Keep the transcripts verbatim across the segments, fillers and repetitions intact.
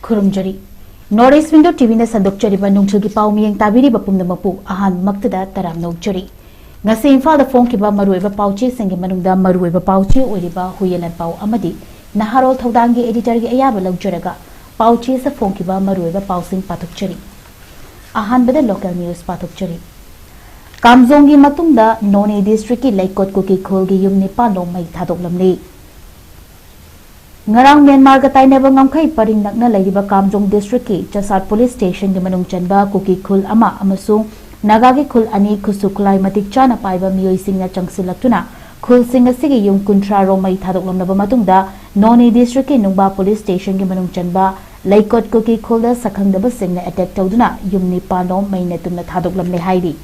ꯈꯨꯔꯨꯝꯖꯔꯤ꯫ North East Window ꯇꯤꯚꯤꯅ ꯁꯟꯗꯣꯛꯆꯔꯤꯕ ꯅꯨꯡꯊꯤꯜꯒꯤ ꯄꯥꯎ ꯃꯤꯌꯦꯡ ꯇꯥꯕꯤꯔꯤꯕ ꯄꯨꯝꯅꯃꯛꯄꯨ ꯑꯍꯥꯟꯕꯃꯛꯇꯗ ꯇꯔꯥꯝꯅ ꯑꯣꯛꯆꯔꯤ꯫ ꯉꯁꯤ ꯏꯝꯐꯥꯜꯗ ꯐꯣꯡꯈꯤꯕ ꯃꯔꯨꯑꯣꯏꯕ ꯄꯥꯎꯆꯦꯁꯤꯡꯒꯤ ꯃꯅꯨꯡꯗ ꯃꯔꯨꯑꯣꯏꯕ ꯄꯥꯎꯆꯦ ꯑꯣꯏꯔꯤꯕ ꯍꯨꯏꯌꯦꯟ ꯂꯥꯟꯄꯥꯎ ꯑꯃꯗꯤ ꯅꯍꯥꯔꯣꯜ ꯊꯧꯗꯥꯡꯒꯤ editorꯒꯤ ꯑꯌꯥꯕ ꯂꯧꯖꯔꯒ ꯄꯥꯎꯆꯦꯁꯤꯗ ꯐꯣꯡꯈꯤꯕ ꯃꯔꯨꯑꯣꯏꯕ ꯄꯥꯎꯁꯤꯡ ꯄꯥꯊꯣꯛꯆꯔꯤ꯫ ꯑꯍꯥꯟꯕꯗ local news ꯄꯥꯊꯣꯛꯆꯔꯤ꯫ ꯀꯥꯝꯖꯣꯡꯒꯤ ꯃꯇꯨꯡꯗ ꯅꯣꯅꯦ districtꯀꯤ ꯂꯩꯀꯣꯠ ꯀꯨꯀꯤ ꯈꯨꯜꯒꯤ ꯌꯨꯝ ꯅꯤꯄꯥꯟ ꯂꯣꯝ ꯃꯩ ꯊꯥꯗꯣꯛꯂꯝꯂꯤ꯫ ꯉꯔꯥꯡ ꯃ꯭ꯌꯥꯟꯃꯥꯔꯒ ꯇꯥꯏꯅꯕ ꯉꯝꯈꯩ ꯄꯔꯤꯡ ꯅꯛꯅ ꯂꯩꯔꯤꯕ ꯀꯥꯝꯖꯣꯡ districtꯀꯤ ꯆꯁꯥꯠ police stationꯒꯤ ꯃꯅꯨꯡ ꯆꯟꯕ ꯀꯨꯀꯤ ꯈꯨꯜ ꯑꯃ ꯑꯃꯁꯨꯡ ꯅꯥꯒꯥꯒꯤ ꯈꯨꯜ ꯑꯅꯤ ꯈꯨꯠꯁꯨ ꯈꯨꯠꯂꯥꯏ ꯃꯇꯤꯛ ꯆꯥꯅ ꯄꯥꯏꯕ ꯃꯤꯑꯣꯏꯁꯤꯡꯅ ꯆꯪꯁꯤꯜꯂꯛꯇꯨꯅ ꯈꯨꯜꯁꯤꯡ ꯑꯁꯤꯒꯤ ꯌꯨꯝ ꯀꯨꯟꯊ꯭ꯔꯥ ꯔꯣꯝ ꯃꯩ ꯊꯥꯗꯣꯛꯂꯝꯂꯕ ꯃꯇꯨꯡꯗ ꯅꯣꯅꯦ districtꯀꯤ ꯅꯨꯡꯕꯥ police stationꯒꯤ ꯃꯅꯨꯡ ꯆꯟꯕ ꯂꯩꯀꯣꯠ ꯀꯨꯀꯤ ꯈꯨꯜꯗ ꯁꯛꯈꯪꯗꯕꯁꯤꯡꯅ attack ꯇꯧꯗꯨꯅ ꯌꯨꯝ ꯅꯤꯄꯥꯟ ꯂꯣꯝ ꯃꯩꯅ ꯇꯨꯝꯅ ꯊꯥꯗꯣꯛꯂꯝꯂꯦ ꯍꯥꯏꯔꯤ꯫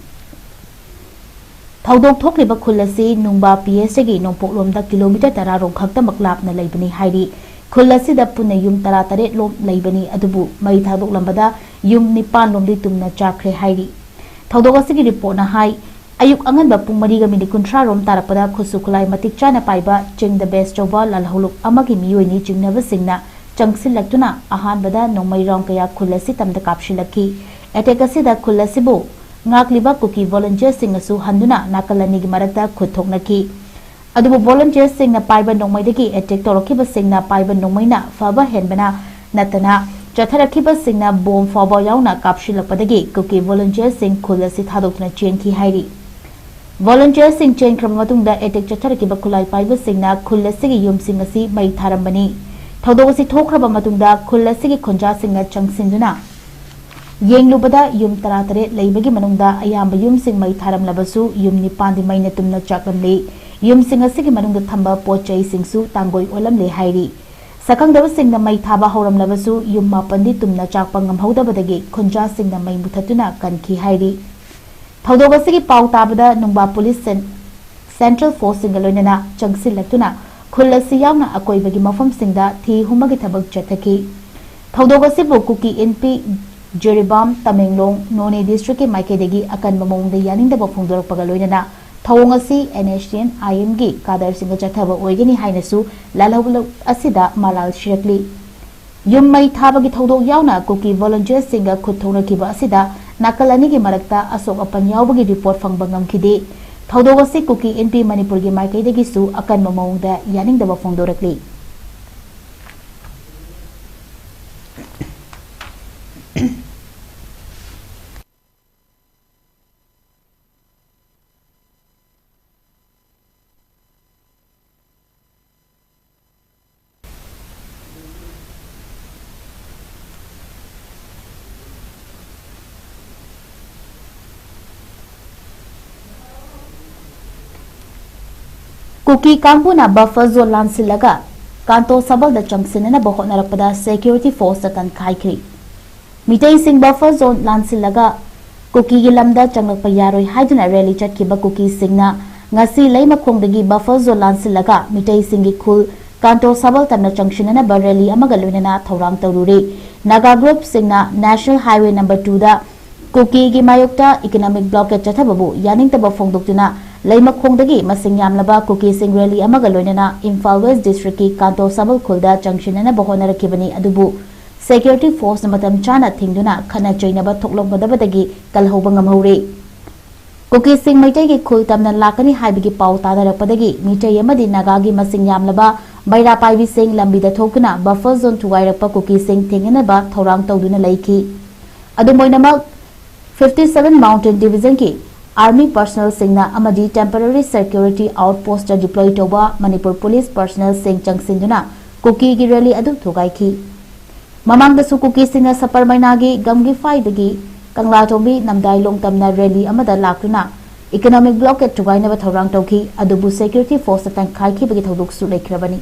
ꯊꯧꯗꯣꯛ ꯊꯣꯛꯂꯤꯕ ꯈꯨꯜ ꯑꯁꯤ ꯅꯨꯡꯕꯥ PSꯗꯒꯤ ꯅꯣꯡꯄꯣꯛꯂꯣꯝꯗ kilometre ꯇꯔꯥ ꯔꯣꯝ ꯈꯛꯇꯃꯛ ꯂꯥꯞꯅ ꯂꯩꯕꯅꯤ ꯍꯥꯏꯔꯤ꯫ ꯈꯨꯜ ꯑꯁꯤꯗ ꯄꯨꯟꯅ ꯌꯨꯝ ꯇꯔꯥ ꯇꯔꯦꯠ ꯂꯣꯝ ꯂꯩꯕꯅꯤ, ꯑꯗꯨꯕꯨ ꯃꯩ ꯊꯥꯗꯣꯛꯂꯝꯕꯗ ꯌꯨꯝ ꯅꯤꯄꯥꯟ ꯂꯣꯝꯗꯤ ꯇꯨꯝꯅ ꯆꯥꯛꯈ꯭ꯔꯦ ꯍꯥꯏꯔꯤ꯫ ꯊꯧꯗꯣꯛ ꯑꯁꯤꯒꯤ reportꯅ ꯍꯥꯏ, ꯑꯌꯨꯛ ꯑꯉꯟꯕ ꯄꯨꯡ ꯃꯔꯤꯒ minute ꯀꯨꯟꯊ꯭ꯔꯥ ꯔꯣꯝ ꯇꯥꯔꯛꯄꯗ ꯈꯨꯠꯁꯨ ꯈꯨꯠꯂꯥꯏ ꯃꯇꯤꯛ ꯆꯥꯅ ꯄꯥꯏꯕ ꯆꯤꯡꯗ base ꯆꯧꯕ ꯂꯥꯜꯍꯧꯂꯨꯞ ꯑꯃꯒꯤ ꯃꯤꯑꯣꯏꯅꯤ ꯆꯤꯡꯅꯕꯁꯤꯡꯅ ꯆꯪꯁꯤꯜꯂꯛꯇꯨꯅ ꯑꯍꯥꯟꯕꯗ ꯅꯣꯡꯃꯩ round ꯀꯌꯥ ꯈꯨꯜ ꯑꯁꯤ ꯇꯝꯗ ꯀꯥꯞꯁꯤꯜꯂꯛꯈꯤ꯫ Attack ꯑꯁꯤꯗ ꯈꯨꯜ ꯑꯁꯤꯕꯨ ꯉꯥꯛꯂꯤꯕ ꯀꯨꯀꯤ volunteerꯁꯤꯡꯅꯁꯨ ꯍꯟꯗꯨꯅ ꯅꯥꯀꯜ ꯑꯅꯤꯒꯤ ꯃꯔꯛꯇ ꯈꯨꯠ ꯊꯣꯛꯅꯈꯤ꯫ ꯑꯗꯨꯕꯨ volunteerꯁꯤꯡꯅ ꯄꯥꯏꯕ ꯅꯣꯡꯃꯩꯗꯒꯤ attack ꯇꯧꯔꯛꯈꯤꯕꯁꯤꯡꯅ ꯄꯥꯏꯕ ꯅꯣꯡꯃꯩꯅ ꯐꯕ ꯍꯦꯟꯕꯅ ꯅꯠꯇꯅ ꯆꯠꯊꯔꯛꯈꯤꯕꯁꯤꯡꯅ bomb ꯐꯥꯎꯕ ꯌꯥꯎꯅ ꯀꯥꯞꯁꯤꯜꯂꯛꯄꯗꯒꯤ ꯀꯨꯀꯤ volunteerꯁꯤꯡ ꯈꯨꯜ ꯑꯁꯤ ꯊꯥꯗꯣꯛꯇꯨꯅ ꯆꯦꯟꯈꯤ ꯍꯥꯏꯔꯤ꯫ Volunteerꯁꯤꯡ ꯆꯦꯟꯈ꯭ꯔꯕ ꯃꯇꯨꯡꯗ attack ꯆꯠꯊꯔꯛꯈꯤꯕ ꯈꯨꯠꯂꯥꯏ ꯄꯥꯏꯕꯁꯤꯡꯅ ꯈꯨꯜ ꯑꯁꯤꯒꯤ ꯌꯨꯝꯁꯤꯡ ꯑꯁꯤ ꯃꯩ ꯊꯥꯔꯝꯕꯅꯤ꯫ ꯊꯧꯗꯣꯛ ꯑꯁꯤ ꯊꯣꯛꯈ꯭ꯔꯕ ꯃꯇꯨꯡꯗ ꯈꯨꯜ ꯑꯁꯤꯒꯤ ꯈꯨꯟꯖꯥꯁꯤꯡꯅ ꯆꯪꯁꯤꯟꯗꯨꯅ ꯌꯦꯡꯂꯨꯕꯗ ꯌꯨꯝ ꯇꯔꯥ ꯇꯔꯦꯠ ꯂꯩꯕꯒꯤ ꯃꯅꯨꯡꯗ ꯑꯌꯥꯝꯕ ꯌꯨꯝꯁꯤꯡ ꯃꯩ ꯊꯥꯔꯝꯂꯕꯁꯨ ꯌꯨꯝ ꯅꯤꯄꯥꯟꯗꯤ ꯃꯩꯅ ꯇꯨꯝꯅ ꯆꯥꯛꯂꯝꯂꯤ꯫ ꯌꯨꯝꯁꯤꯡ ꯑꯁꯤꯒꯤ ꯃꯅꯨꯡꯗ ꯊꯝꯕ ꯄꯣꯠ ꯆꯩꯁꯤꯡꯁꯨ ꯇꯥꯡꯒꯣꯏ ꯑꯣꯜꯂꯝꯂꯦ ꯍꯥꯏꯔꯤ꯫ ꯁꯛꯈꯪꯗꯕꯁꯤꯡꯅ ꯃꯩ ꯊꯥꯕ ꯍꯧꯔꯝꯂꯕꯁꯨ ꯌꯨꯝ ꯃꯥꯄꯟꯗꯤ ꯇꯨꯝꯅ ꯆꯥꯛꯄ ꯉꯝꯍꯧꯗꯕꯗꯒꯤ ꯈꯨꯟꯖꯥꯁꯤꯡꯅ ꯃꯩ ꯃꯨꯊꯠꯇꯨꯅ ꯀꯟꯈꯤ ꯍꯥꯏꯔꯤ꯫ ꯊꯧꯗꯣꯛ ꯑꯁꯤꯒꯤ ꯄꯥꯎ ꯇꯥꯕꯗ ꯅꯨꯡꯕꯥ police cen-, central forceꯁꯤꯡꯒ ꯂꯣꯏꯅꯅ ꯆꯪꯁꯤꯜꯂꯛꯇꯨꯅ ꯈꯨꯜ ꯑꯁꯤ ꯌꯥꯎꯅ ꯑꯀꯣꯏꯕꯒꯤ ꯃꯐꯝꯁꯤꯡꯗ ꯊꯤ ꯍꯨꯝꯕꯒꯤ ꯊꯕꯛ ꯆꯠꯊꯈꯤ꯫ ꯊꯧꯗꯣꯛ ꯑꯁꯤꯕꯨ ꯀꯨꯀꯤ ꯏꯟꯄꯤ, ꯖꯤꯔꯤꯕꯥꯝ, ꯇꯃꯦꯡꯂꯣꯡ, ꯅꯣꯅꯦ districtꯀꯤ ꯃꯥꯏꯀꯩꯗꯒꯤ ꯑꯀꯟꯕ ꯃꯑꯣꯡꯗ ꯌꯥꯅꯤꯡꯗꯕ ꯐꯣꯡꯗꯣꯔꯛꯄꯒ ꯂꯣꯏꯅꯅ ꯊꯧꯑꯣꯡ ꯑꯁꯤ NSCN-IMꯒꯤ cadreꯁꯤꯡꯒ ꯆꯠꯊꯕ ꯑꯣꯏꯒꯅꯤ ꯍꯥꯏꯅꯁꯨ ꯂꯥꯜꯍꯧꯂꯨꯞ ꯑꯁꯤꯗ ꯃꯂꯥꯜ ꯁꯤꯔꯛꯂꯤ꯫ ꯌꯨꯝ ꯃꯩ ꯊꯥꯕꯒꯤ ꯊꯧꯗꯣꯛ ꯌꯥꯎꯅ ꯀꯨꯀꯤ volunteersꯁꯤꯡꯒ ꯈꯨꯠ ꯊꯣꯛꯅꯈꯤꯕ ꯑꯁꯤꯗ ꯅꯥꯀꯜ ꯑꯅꯤꯒꯤ ꯃꯔꯛꯇ ꯑꯁꯣꯛ ꯑꯄꯟ ꯌꯥꯎꯕꯒꯤ report ꯐꯪꯕ ꯉꯝꯈꯤꯗꯦ꯫ ꯊꯧꯗꯣꯛ ꯑꯁꯤ ꯀꯨꯀꯤ ꯏꯟꯄꯤ ꯃꯅꯤꯄꯨꯔꯒꯤ ꯃꯥꯏꯀꯩꯗꯒꯤꯁꯨ ꯑꯀꯟꯕ ꯃꯑꯣꯡꯗ ꯌꯥꯅꯤꯡꯗꯕ ꯐꯣꯡꯗꯣꯔꯛꯂꯤ꯫ ꯀꯨꯀꯤ ꯀꯥꯡꯕꯨꯅ buffer zone ꯂꯥꯟꯁꯤꯜꯂꯒ ꯀꯥꯟꯇꯣ ꯁꯕꯜꯗ ꯆꯪꯁꯤꯟꯅꯅꯕ ꯍꯣꯠꯅꯔꯛꯄꯗ security forceꯇ ꯀꯟꯈꯥꯏꯈ꯭ꯔꯤ꯫ ꯃꯤꯇꯩꯁꯤꯡ buffer zone ꯂꯥꯟꯁꯤꯜꯂꯒ ꯀꯨꯀꯤꯒꯤ ꯂꯝꯗ ꯆꯪꯂꯛꯄ ꯌꯥꯔꯣꯏ ꯍꯥꯏꯗꯨꯅ rally ꯆꯠꯈꯤꯕ ꯀꯨꯀꯤꯁꯤꯡꯅ ꯉꯁꯤ ꯂꯩꯃꯈꯣꯡꯗꯒꯤ buffer zone ꯂꯥꯟꯁꯤꯜꯂꯒ ꯃꯤꯇꯩꯁꯤꯡꯒꯤ ꯈꯨꯜ ꯀꯥꯟꯇꯣ ꯁꯕꯜ ꯇꯝꯅ ꯆꯪꯁꯤꯟꯅꯅꯕ rally ꯑꯃꯒ ꯂꯣꯏꯅꯅ ꯊꯧꯔꯥꯡ ꯇꯧꯔꯨꯔꯦ꯫ ꯅꯥꯒꯥ groupꯁꯤꯡꯅ National Highway number twoꯗ ꯀꯨꯀꯤꯒꯤ ꯃꯥꯌꯣꯛꯇ economic blockade ꯆꯠꯊꯕꯕꯨ ꯌꯥꯅꯤꯡꯗꯕ ꯐꯣꯡꯗꯣꯛꯇꯨꯅ ꯂꯩꯃꯈꯣꯡꯗꯒꯤ ꯃꯁꯤꯡ ꯌꯥꯝꯂꯕ ꯀꯨꯀꯤꯁꯤꯡ rally ꯑꯃꯒ ꯂꯣꯏꯅꯅ ꯏꯝꯐꯥꯜ West districtꯀꯤ ꯀꯥꯟꯇꯣ ꯁꯕꯜ ꯈꯨꯜꯗ ꯆꯪꯁꯤꯟꯅꯅꯕ ꯍꯣꯠꯅꯔꯛꯈꯤꯕꯅꯤ, ꯑꯗꯨꯕꯨ security force ꯃꯇꯝ ꯆꯥꯅ ꯊꯤꯡꯗꯨꯅ ꯈꯠꯅ ꯆꯩꯅꯕ ꯊꯣꯛꯂꯝꯒꯗꯕꯗꯒꯤ ꯀꯜꯍꯧꯕ ꯉꯝꯍꯧꯔꯦ꯫ ꯀꯨꯀꯤꯁꯤꯡ ꯃꯩꯇꯩꯒꯤ ꯈꯨꯜ ꯇꯝꯅ ꯂꯥꯛꯀꯅꯤ ꯍꯥꯏꯕꯒꯤ ꯄꯥꯎ ꯇꯥꯅꯔꯛꯄꯗꯒꯤ ꯃꯤꯇꯩ ꯑꯃꯗꯤ ꯅꯥꯒꯥꯒꯤ ꯃꯁꯤꯡ ꯌꯥꯝꯂꯕ ꯃꯩꯔꯥ ꯄꯥꯏꯕꯤꯁꯤꯡ ꯂꯝꯕꯤꯗ ꯊꯣꯛꯇꯨꯅ buffer zone ꯊꯨꯒꯥꯏꯔꯛꯄ ꯀꯨꯀꯤꯁꯤꯡ ꯊꯦꯡꯅꯅꯕ ꯊꯧꯔꯥꯡ ꯇꯧꯗꯨꯅ ꯂꯩꯈꯤ꯫ ꯑꯗꯨꯝ ꯑꯣꯏꯅꯃꯛ, fifty seven Mountain Divisionꯀꯤ army personnelꯁꯤꯡꯅ ꯑꯃꯗꯤ temporary security outpostꯇ deploy ꯇꯧꯕ ꯃꯅꯤꯄꯨꯔ police personnelꯁꯤꯡ ꯆꯪꯁꯤꯟꯗꯨꯅ ꯀꯨꯀꯤꯒꯤ rally ꯑꯗꯨ ꯊꯨꯒꯥꯏꯈꯤ꯫ ꯃꯃꯥꯡꯗꯁꯨ ꯀꯨꯀꯤꯁꯤꯡꯅ ꯁꯄꯔꯃꯩꯅꯥꯒꯤ ꯒꯝꯒꯤꯐꯥꯏꯗꯒꯤ ꯀꯪꯂꯥꯇꯣꯝꯕꯤ ꯅꯝꯗꯥꯏꯂꯣꯡ ꯇꯝꯅ rally ꯑꯃꯗ ꯂꯥꯛꯇꯨꯅ economic blockade ꯊꯨꯒꯥꯏꯅꯕ ꯊꯧꯔꯥꯡ ꯇꯧꯈꯤ, ꯑꯗꯨꯕꯨ security forceꯅ ꯀꯟꯈꯥꯏꯈꯤꯕꯒꯤ ꯊꯧꯗꯣꯛꯁꯨ ꯂꯩꯈ꯭ꯔꯕꯅꯤ꯫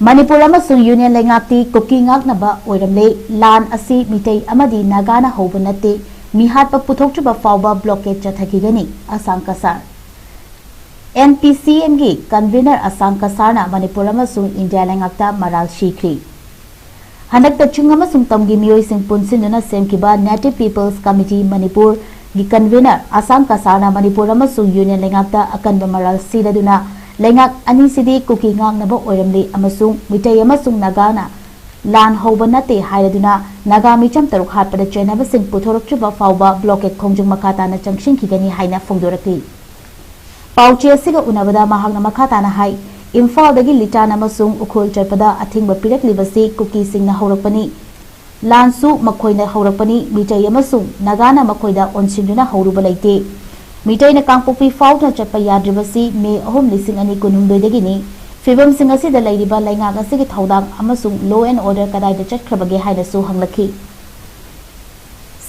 ꯃꯅꯤꯄꯨꯔ ꯑꯃꯁꯨꯡ ꯌꯨꯅꯤꯌꯟ ꯂꯩꯉꯥꯛꯇꯤ ꯀꯨꯀꯤ ꯉꯥꯛꯅꯕ ꯑꯣꯏꯔꯝꯂꯦ꯫ ꯂꯥꯟ ꯑꯁꯤ ꯃꯤꯇꯩ ꯑꯃꯗꯤ ꯅꯥꯒꯥꯅ ꯍꯧꯕ ꯅꯠꯇꯦ꯫ ꯃꯤꯍꯥꯠꯄ ꯄꯨꯊꯣꯛꯇ꯭ꯔꯤꯕ ꯐꯥꯎꯕ blockade ꯆꯠꯊꯈꯤꯒꯅꯤ꯫ ꯑꯁꯥꯡ ꯀꯁꯥꯔ꯫ ꯑꯦꯟ ꯄꯤ ꯁꯤ ꯑꯦꯝꯒꯤ ꯀꯟꯚꯤꯅꯔ ꯑꯁꯥꯡ ꯀꯁꯥꯔꯅ ꯃꯅꯤꯄꯨꯔ ꯑꯃꯁꯨꯡ ꯏꯟꯗꯤꯌꯥ ꯂꯩꯉꯥꯛꯇ ꯃꯔꯥꯜ ꯁꯤꯈ꯭ꯔꯤ꯫ ꯍꯟꯗꯛꯇ ꯆꯤꯡ ꯑꯃꯁꯨꯡ ꯇꯝꯒꯤ ꯃꯤꯑꯣꯏꯁꯤꯡ ꯄꯨꯟꯁꯤꯟꯗꯨꯅ ꯁꯦꯝꯈꯤꯕ Native People's Committee ꯃꯅꯤꯄꯨꯔꯒꯤ ꯀꯟꯚꯤꯅꯔ ꯑꯁꯥꯡ ꯀꯁꯥꯔꯅ ꯃꯅꯤꯄꯨꯔ ꯑꯃꯁꯨꯡ ꯌꯨꯅꯤꯌꯟ ꯂꯩꯉꯥꯛꯇ ꯑꯀꯟꯕ ꯃꯔꯥꯜ ꯁꯤꯔꯗꯨꯅ ꯂꯩꯉꯥꯛ ꯑꯅꯤꯁꯤꯗꯤ ꯀꯨꯀꯤ ꯉꯥꯛꯅꯕ ꯑꯣꯏꯔꯝꯂꯤ ꯑꯃꯁꯨꯡ ꯃꯤꯇꯩ ꯑꯃꯁꯨꯡ ꯅꯥꯒꯥꯅ ꯂꯥꯟ ꯍꯧꯕ ꯅꯠꯇꯦ ꯍꯥꯏꯔꯗꯨꯅ ꯅꯥꯒꯥ ꯃꯤꯆꯝ ꯇꯔꯨꯛ ꯍꯥꯠꯄꯗ ꯆꯦꯟꯅꯕꯁꯤꯡ ꯄꯨꯊꯣꯔꯛꯇ꯭ꯔꯤꯕ ꯐꯥꯎꯕ ꯕ꯭ꯂꯣꯀꯦꯠ ꯈꯣꯡꯖꯪ ꯃꯈꯥ ꯇꯥꯅ ꯆꯪꯁꯤꯟꯈꯤꯒꯅꯤ ꯍꯥꯏꯅ ꯐꯣꯡꯗꯣꯔꯛꯂꯤ꯫ ꯄꯥꯎꯆꯦ ꯑꯁꯤꯒ ꯎꯅꯕꯗ ꯃꯍꯥꯛꯅ ꯃꯈꯥ ꯇꯥꯅ ꯍꯥꯏ, ꯏꯝꯐꯥꯜꯗꯒꯤ ꯂꯤꯇꯥꯟ ꯑꯃꯁꯨꯡ ꯎꯈ꯭ꯔꯨꯜ ꯆꯠꯄꯗ ꯑꯊꯤꯡꯕ ꯄꯤꯔꯛꯂꯤꯕꯁꯤ ꯀꯨꯀꯤꯁꯤꯡꯅ ꯍꯧꯔꯛꯄꯅꯤ꯫ ꯂꯥꯟꯁꯨ ꯃꯈꯣꯏꯅ ꯍꯧꯔꯛꯄꯅꯤ꯫ ꯃꯤꯇꯩ ꯑꯃꯁꯨꯡ ꯅꯥꯒꯥꯅ ꯃꯈꯣꯏꯗ ꯑꯣꯟꯁꯤꯟꯗꯨꯅ ꯍꯧꯔꯨꯕ ꯂꯩꯇꯦ꯫ ꯃꯤꯇꯩꯅ ꯀꯥꯡꯄꯣꯛꯄꯤ ꯐꯥꯎꯗꯨꯅ ꯆꯠꯄ ꯌꯥꯗ꯭ꯔꯤꯕꯁꯤ ꯃꯦ ꯑꯍꯨꯝ, ꯂꯤꯁꯤꯡ ꯑꯅꯤ ꯀꯨꯟꯍꯨꯝꯗꯣꯏꯗꯒꯤꯅꯤ꯫ ꯐꯤꯕꯝꯁꯤꯡ ꯑꯁꯤꯗ ꯂꯩꯔꯤꯕ ꯂꯩꯉꯥꯛ ꯑꯁꯤꯒꯤ ꯊꯧꯗꯥꯡ ꯑꯃꯁꯨꯡ law and order ꯀꯗꯥꯏꯗ ꯆꯠꯈ꯭ꯔꯕꯒꯦ ꯍꯥꯏꯅꯁꯨ ꯍꯪꯂꯛꯈꯤ꯫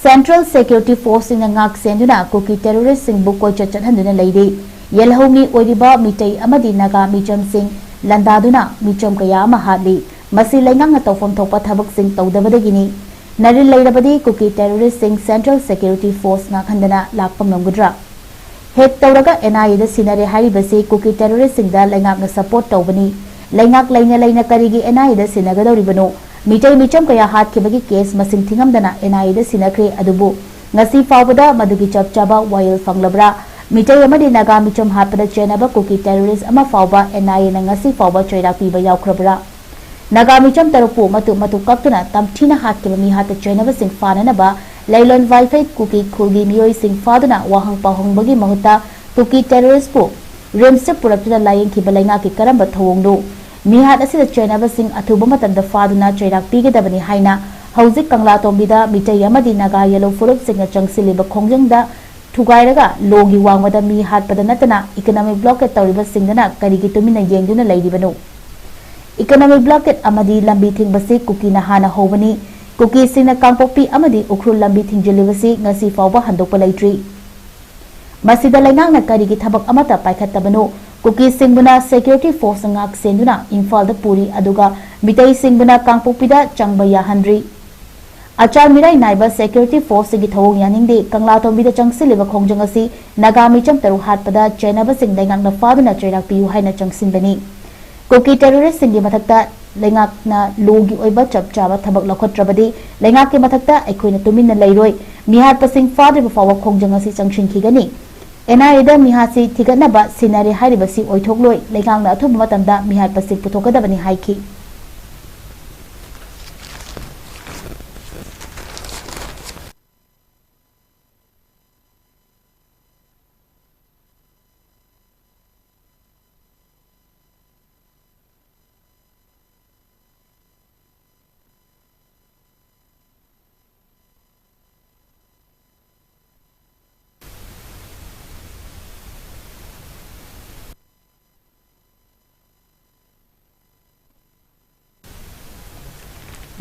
Central Security Forceꯁꯤꯡꯅ ꯉꯥꯛ ꯁꯦꯟꯗꯨꯅ ꯀꯨꯀꯤ terroristꯁꯤꯡꯕꯨ ꯀꯣꯏꯆꯠ ꯆꯠꯍꯟꯗꯨꯅ ꯂꯩꯔꯤ꯫ ꯌꯦꯜꯍꯧꯃꯤ ꯑꯣꯏꯔꯤꯕ ꯃꯤꯇꯩ ꯑꯃꯗꯤ ꯅꯥꯒꯥ ꯃꯤꯆꯝꯁꯤꯡ ꯂꯥꯟꯗꯥꯗꯨꯅ ꯃꯤꯆꯝ ꯀꯌꯥ ꯑꯃ ꯍꯥꯠꯂꯤ꯫ ꯃꯁꯤ ꯂꯩꯉꯥꯛꯅ ꯇꯧꯐꯝ ꯊꯣꯛꯄ ꯊꯕꯛꯁꯤꯡ ꯇꯧꯗꯕꯗꯒꯤꯅꯤ꯫ ꯅꯔꯤꯜ ꯂꯩꯔꯕꯗꯤ ꯀꯨꯀꯤ terroristꯁꯤꯡ Central Security Force ꯉꯥꯛꯍꯟꯗꯅ ꯂꯥꯛꯄ ꯉꯝꯒꯗ꯭ꯔꯥ? ꯍꯦꯛ ꯇꯧꯔꯒ ꯑꯦꯟ ꯑꯥꯏ ꯑꯦꯗ ꯁꯤꯟꯅꯔꯦ ꯍꯥꯏꯔꯤꯕꯁꯤ ꯀꯨꯀꯤ terroristꯁꯤꯡꯗ ꯂꯩꯉꯥꯛꯅ support ꯇꯧꯕꯅꯤ꯫ ꯂꯩꯉꯥꯛ ꯂꯩꯅ ꯂꯩꯅ ꯀꯔꯤꯒꯤ ꯑꯦꯟ ꯑꯥꯏ ꯑꯦꯗ ꯁꯤꯟꯅꯒꯗꯧꯔꯤꯕꯅꯣ? ꯃꯤꯇꯩ ꯃꯤꯆꯝ ꯀꯌꯥ ꯍꯥꯠꯈꯤꯕꯒꯤ case ꯃꯁꯤꯡ ꯊꯤꯉꯝꯗꯅ ꯑꯦꯟ ꯑꯥꯏ ꯑꯦꯗ ꯁꯤꯟꯅꯈ꯭ꯔꯦ, ꯑꯗꯨꯕꯨ ꯉꯁꯤ ꯐꯥꯎꯕꯗ ꯃꯗꯨꯒꯤ ꯆꯞ ꯆꯥꯕ ꯋꯥꯌꯦꯜ ꯐꯪꯂꯕ꯭ꯔꯥ? ꯃꯤꯇꯩ ꯑꯃꯗꯤ ꯅꯥꯒꯥ ꯃꯤꯆꯝ ꯍꯥꯠꯄꯗ ꯆꯦꯟꯅꯕ ꯀꯨꯀꯤ terrorist ꯑꯃ ꯐꯥꯎꯕ ꯑꯦꯟ ꯑꯥꯏ ꯑꯦꯅ ꯉꯁꯤ ꯐꯥꯎꯕ ꯆꯩꯔꯥꯛ ꯄꯤꯕ ꯌꯥꯎꯈ꯭ꯔꯕ꯭ꯔꯥ? ꯅꯥꯒꯥ ꯃꯤꯆꯝ ꯇꯔꯨꯛꯄꯨ ꯃꯇꯨ ꯃꯇꯨ ꯀꯛꯇꯨꯅ ꯇꯝꯊꯤꯅ ꯍꯥꯠꯈꯤꯕ ꯃꯤꯍꯥꯠꯇ ꯆꯦꯟꯅꯕꯁꯤꯡ ꯐꯥꯅꯅꯕ ꯂꯩꯂꯣꯟ ꯋꯥꯏꯐꯩ ꯀꯨꯀꯤ ꯈꯨꯜꯒꯤ ꯃꯤꯑꯣꯏꯁꯤꯡ ꯐꯥꯗꯨꯅ ꯋꯥꯍꯪ ꯄꯥꯎꯍꯪꯕꯒꯤ ꯃꯍꯨꯠꯇ ꯀꯨꯀꯤ terroristꯄꯨ RIMSꯇ ꯄꯨꯔꯛꯇꯨꯅ ꯂꯥꯌꯦꯡꯈꯤꯕ ꯂꯩꯉꯥꯛꯀꯤ ꯀꯔꯝꯕ ꯊꯧꯑꯣꯡꯅꯣ? ꯃꯤꯍꯥꯠ ꯑꯁꯤꯗ ꯆꯦꯟꯅꯕꯁꯤꯡ ꯑꯊꯨꯕ ꯃꯇꯝꯗ ꯐꯥꯗꯨꯅ ꯆꯩꯔꯥꯛ ꯄꯤꯒꯗꯕꯅꯤ ꯍꯥꯏꯅ ꯍꯧꯖꯤꯛ ꯀꯪꯂꯥꯇꯣꯡꯕꯤꯗ ꯃꯤꯇꯩ ꯑꯃꯗꯤ ꯅꯥꯒꯥ ꯌꯦꯜꯍꯧ ꯐꯨꯔꯨꯞꯁꯤꯡꯅ ꯆꯪꯁꯤꯜꯂꯤꯕ ꯈꯣꯡꯖꯪꯗ ꯊꯨꯒꯥꯏꯔꯒ ꯂꯣꯒꯤ ꯋꯥꯡꯃꯗ ꯃꯤ ꯍꯥꯠꯄꯗ ꯅꯠꯇꯅ economic blockade ꯇꯧꯔꯤꯕꯁꯤꯡꯗꯅ ꯀꯔꯤꯒꯤ ꯇꯨꯃꯤꯟꯅ ꯌꯦꯡꯗꯨꯅ ꯂꯩꯔꯤꯕꯅꯣ? Economic blockade ꯑꯃꯗꯤ ꯂꯝꯕꯤ ꯊꯤꯡꯕꯁꯤ ꯀꯨꯀꯤꯅ ꯍꯥꯟꯅ ꯍꯧꯕꯅꯤ꯫ ꯀꯨꯀꯤꯁꯤꯡꯅ ꯀꯥꯡꯄꯣꯛꯄꯤ ꯑꯃꯗꯤ ꯎꯈ꯭ꯔꯨꯜ ꯂꯝꯕꯤ ꯊꯤꯡꯖꯤꯜꯂꯤꯕꯁꯤ ꯉꯁꯤ ꯐꯥꯎꯕ ꯍꯟꯗꯣꯛꯄ ꯂꯩꯇ꯭ꯔꯤ꯫ ꯃꯁꯤꯗ ꯂꯩꯉꯥꯛꯅ ꯀꯔꯤꯒꯤ ꯊꯕꯛ ꯑꯃꯠꯇ ꯄꯥꯏꯈꯠꯇꯕꯅꯣ? ꯀꯨꯀꯤꯁꯤꯡꯕꯨꯅ security forceꯅ ꯉꯥꯛ ꯁꯦꯟꯗꯨꯅ ꯏꯝꯐꯥꯜꯗ ꯄꯨꯔꯤ, ꯑꯗꯨꯒ ꯃꯤꯇꯩꯁꯤꯡꯕꯨꯅ ꯀꯥꯡꯄꯣꯛꯄꯤꯗ ꯆꯪꯕ ꯌꯥꯍꯟꯗ꯭ꯔꯤ꯫ ꯑꯆꯥꯜ ꯃꯤꯔꯥꯏ ꯅꯥꯏꯕ ꯁꯦꯀ꯭ꯌꯨꯔꯤꯇꯤ ꯐꯣꯔꯁꯁꯤꯡꯒꯤ ꯊꯧꯑꯣꯡ ꯌꯥꯅꯤꯡꯗꯦ꯫ ꯀꯪꯂꯥꯇꯣꯝꯕꯤꯗ ꯆꯪꯁꯤꯜꯂꯤꯕ ꯈꯣꯡꯖꯪ ꯑꯁꯤ ꯅꯥꯒꯥ ꯃꯤꯆꯝ ꯇꯔꯨꯛ ꯍꯥꯠꯄꯗ ꯆꯦꯟꯅꯕꯁꯤꯡ ꯂꯩꯉꯥꯛꯅ ꯐꯥꯗꯨꯅ ꯆꯩꯔꯥꯛ ꯄꯤꯌꯨ ꯍꯥꯏꯅ ꯆꯪꯁꯤꯟꯕꯅꯤ꯫ ꯀꯨꯀꯤ ꯇꯦꯔꯣꯔꯤꯁꯁꯤꯡꯒꯤ ꯃꯊꯛꯇ ꯂꯩꯉꯥꯛꯅ ꯂꯣꯒꯤ ꯑꯣꯏꯕ ꯆꯞ ꯆꯥꯕ ꯊꯕꯛ ꯂꯧꯈꯠꯇ꯭ꯔꯕꯗꯤ ꯂꯩꯉꯥꯛꯀꯤ ꯃꯊꯛꯇ ꯑꯩꯈꯣꯏꯅ ꯇꯨꯃꯤꯟꯅ ꯂꯩꯔꯣꯏ꯫ ꯃꯤꯍꯥꯠꯄꯁꯤꯡ ꯐꯥꯗ꯭ꯔꯤꯕ ꯐꯥꯎꯕ ꯈꯣꯡꯖꯪ ꯑꯁꯤ ꯆꯪꯁꯤꯟꯈꯤꯒꯅꯤ꯫ ꯑꯦꯟ ꯑꯥꯏ ꯑꯦꯗ ꯃꯤꯍꯥꯠꯁꯤ ꯊꯤꯒꯠꯅꯕ ꯁꯤꯟꯅꯔꯦ ꯍꯥꯏꯔꯤꯕꯁꯤ ꯑꯣꯏꯊꯣꯛꯂꯣꯏ꯫ ꯂꯩꯉꯥꯛꯅ ꯑꯊꯨꯕ ꯃꯇꯝꯗ ꯃꯤꯍꯥꯠꯄꯁꯤꯡ ꯄꯨꯊꯣꯛꯀꯗꯕꯅꯤ ꯍꯥꯏꯈꯤ꯫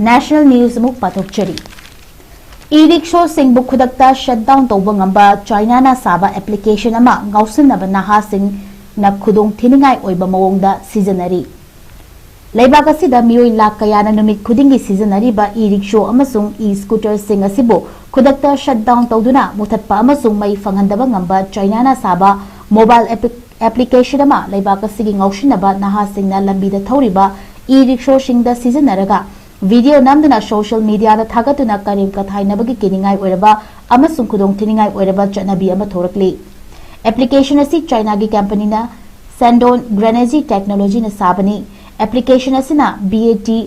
National News ꯑꯃꯨꯛ ꯄꯥꯊꯣꯛꯆꯔꯤ꯫ ꯏ ꯔꯤꯛꯁꯣꯁꯤꯡꯕꯨ ꯈꯨꯗꯛꯇ ꯁꯠ ꯗꯥꯎꯟ ꯇꯧꯕ ꯉꯝꯕ ꯆꯥꯏꯅꯥꯅ ꯁꯥꯕ ꯑꯦꯄ꯭ꯂꯤꯀꯦꯁꯟ ꯑꯃ ꯉꯥꯎꯁꯤꯟꯅꯕ ꯅꯍꯥꯁꯤꯡꯅ ꯈꯨꯗꯣꯡ ꯊꯤꯅꯤꯡꯉꯥꯏ ꯑꯣꯏꯕ ꯃꯑꯣꯡꯗ ꯁꯤꯖꯤꯟꯅꯔꯤ꯫ ꯂꯩꯕꯥꯛ ꯑꯁꯤꯗ ꯃꯤꯑꯣꯏ ꯂꯥꯈ ꯀꯌꯥꯅ ꯅꯨꯃꯤꯠ ꯈꯨꯗꯤꯡꯒꯤ ꯁꯤꯖꯤꯟꯅꯔꯤꯕ ꯏ ꯔꯤꯛꯁꯣ ꯑꯃꯁꯨꯡ ꯏ ꯁ꯭ꯀꯨꯇꯔꯁꯤꯡ ꯑꯁꯤꯕꯨ ꯈꯨꯗꯛꯇ ꯁꯠ ꯗꯥꯎꯟ ꯇꯧꯗꯨꯅ ꯃꯨꯊꯠꯄ ꯑꯃꯁꯨꯡ ꯃꯩ ꯐꯪꯍꯟꯗꯕ ꯉꯝꯕ ꯆꯥꯏꯅꯥꯅ ꯁꯥꯕ ꯃꯣꯕꯥꯏꯜ ꯑꯦꯄ꯭ꯂꯤ-, ꯑꯦꯄ꯭ꯂꯤꯀꯦꯁꯟ ꯑꯃ ꯂꯩꯕꯥꯛ ꯑꯁꯤꯒꯤ ꯉꯥꯎꯁꯤꯟꯅꯕ ꯅꯍꯥꯁꯤꯡꯅ ꯂꯝꯕꯤꯗ ꯊꯧꯔꯤꯕ ꯏ ꯔꯤꯛꯁꯣꯁꯤꯡꯗ ꯁꯤꯖꯤꯟꯅꯔꯒ ꯚꯤꯗꯤꯑꯣ ꯅꯝꯗꯨꯅ ꯁꯣꯁꯤꯌꯦꯜ ꯃꯤꯗꯤꯌꯥꯗ ꯊꯥꯒꯠꯇꯨꯅ ꯀꯔꯦꯝ ꯀꯊꯥꯏꯅꯕꯒꯤ ꯀꯤꯅꯤꯡꯉꯥꯏ ꯑꯣꯏꯔꯕ ꯑꯃꯁꯨꯡ ꯈꯨꯗꯣꯡꯊꯤꯅꯤꯡꯉꯥꯏ ꯑꯣꯏꯔꯕ ꯆꯠꯅꯕꯤ ꯑꯃ ꯊꯣꯔꯛꯂꯤ꯫ ꯑꯦꯄ꯭ꯂꯤꯀꯦꯁꯟ ꯑꯁꯤ ꯆꯥꯏꯅꯥꯒꯤ ꯀꯝꯄꯅꯤꯅ ꯁꯦꯟꯗꯣꯟ ꯒ꯭ꯔꯦꯅꯦꯖꯤ ꯇꯦꯛꯅꯣꯂꯣꯖꯤꯅ ꯁꯥꯕꯅꯤ꯫ ꯑꯦꯄ꯭ꯂꯤꯀꯦꯁꯟ ꯑꯁꯤꯅ B A T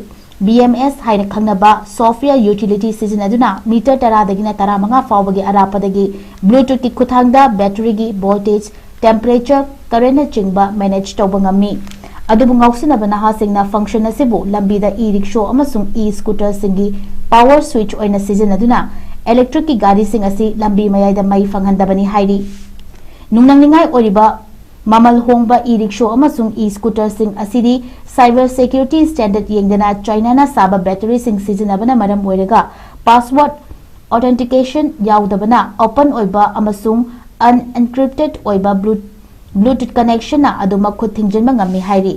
B M S ꯍꯥꯏꯅ ꯈꯪꯅꯕ ꯁꯣꯐꯋꯦꯌꯔ ꯌꯨꯇꯤꯂꯤꯇꯤ ꯁꯤꯖꯤꯟꯅꯗꯨꯅ ꯃꯤꯇꯔ ꯇꯔꯥꯗꯒꯤꯅ ꯇꯔꯥꯃꯉꯥ ꯐꯥꯎꯕꯒꯤ ꯑꯔꯥꯞꯄꯗꯒꯤ ꯕ꯭ꯂꯨꯇꯨꯠꯀꯤ ꯈꯨꯠꯊꯥꯡꯗ ꯕꯦꯇꯔꯤꯒꯤ ꯚꯣꯜꯇꯦꯖ, ꯇꯦꯝꯄꯔꯦꯆꯔ, ꯀꯔꯦꯟꯅꯆꯤꯡꯕ ꯃꯦꯅꯦꯖ ꯇꯧꯕ ꯉꯝꯃꯤ꯫ ꯑꯗꯨꯕꯨ ꯉꯥꯎꯁꯤꯟꯅꯕ ꯅꯍꯥꯁꯤꯡꯅ ꯐꯪꯁꯟ ꯑꯁꯤꯕꯨ ꯂꯝꯕꯤꯗ ꯏ ꯔꯤꯛꯁꯣ ꯑꯃꯁꯨꯡ ꯏ ꯁ꯭ꯀꯨꯇꯔꯁꯤꯡꯒꯤ ꯄꯥꯋꯔ ꯁ꯭ꯋꯤꯆ ꯑꯣꯏꯅ ꯁꯤꯖꯤꯟꯅꯗꯨꯅ ꯏꯂꯦꯛꯇ꯭ꯔꯤꯛꯀꯤ ꯒꯥꯔꯤꯁꯤꯡ ꯑꯁꯤ ꯂꯝꯕꯤ ꯃꯌꯥꯏꯗ ꯃꯩ ꯐꯪꯍꯟꯗꯕꯅꯤ ꯍꯥꯏꯔꯤ꯫ ꯅꯨꯡꯅꯥꯡꯅꯤꯡꯉꯥꯏ ꯑꯣꯏꯔꯤꯕ ꯃꯃꯜ ꯍꯣꯡꯕ ꯏ ꯔꯤꯛꯁꯣ ꯑꯃꯁꯨꯡ ꯏ ꯁ꯭ꯀꯨꯇꯔꯁꯤꯡ ꯑꯁꯤꯗꯤ ꯁꯥꯏꯕꯔ ꯁꯦꯀ꯭ꯌꯨꯔꯤꯇꯤ ꯁ꯭ꯇꯦꯟꯗꯔꯗ ꯌꯦꯡꯗꯅ ꯆꯥꯏꯅꯥꯅ ꯁꯥꯕ ꯕꯦꯇꯔꯤꯁꯤꯡ ꯁꯤꯖꯤꯟꯅꯕꯅ ꯃꯔꯝ ꯑꯣꯏꯔꯒ ꯄꯥꯁꯋꯥꯔꯗ ꯑꯣꯊꯦꯟꯇꯤꯀꯦꯁꯟ ꯌꯥꯎꯗꯕꯅ ꯑꯣꯄꯟ ꯑꯣꯏꯕ ꯑꯃꯁꯨꯡ ꯑꯟ-, ꯑꯦꯟꯀ꯭ꯔꯤꯞꯇꯦꯗ ꯑꯣꯏꯕ ꯕ꯭ꯂꯨ-, ꯕ꯭ꯂꯨꯇꯨꯠ ꯀꯅꯦꯛꯁꯟꯅ ꯑꯗꯨꯃꯛ ꯈꯨꯠ ꯊꯤꯡꯖꯤꯟꯕ ꯉꯝꯃꯤ ꯍꯥꯏꯔꯤ꯫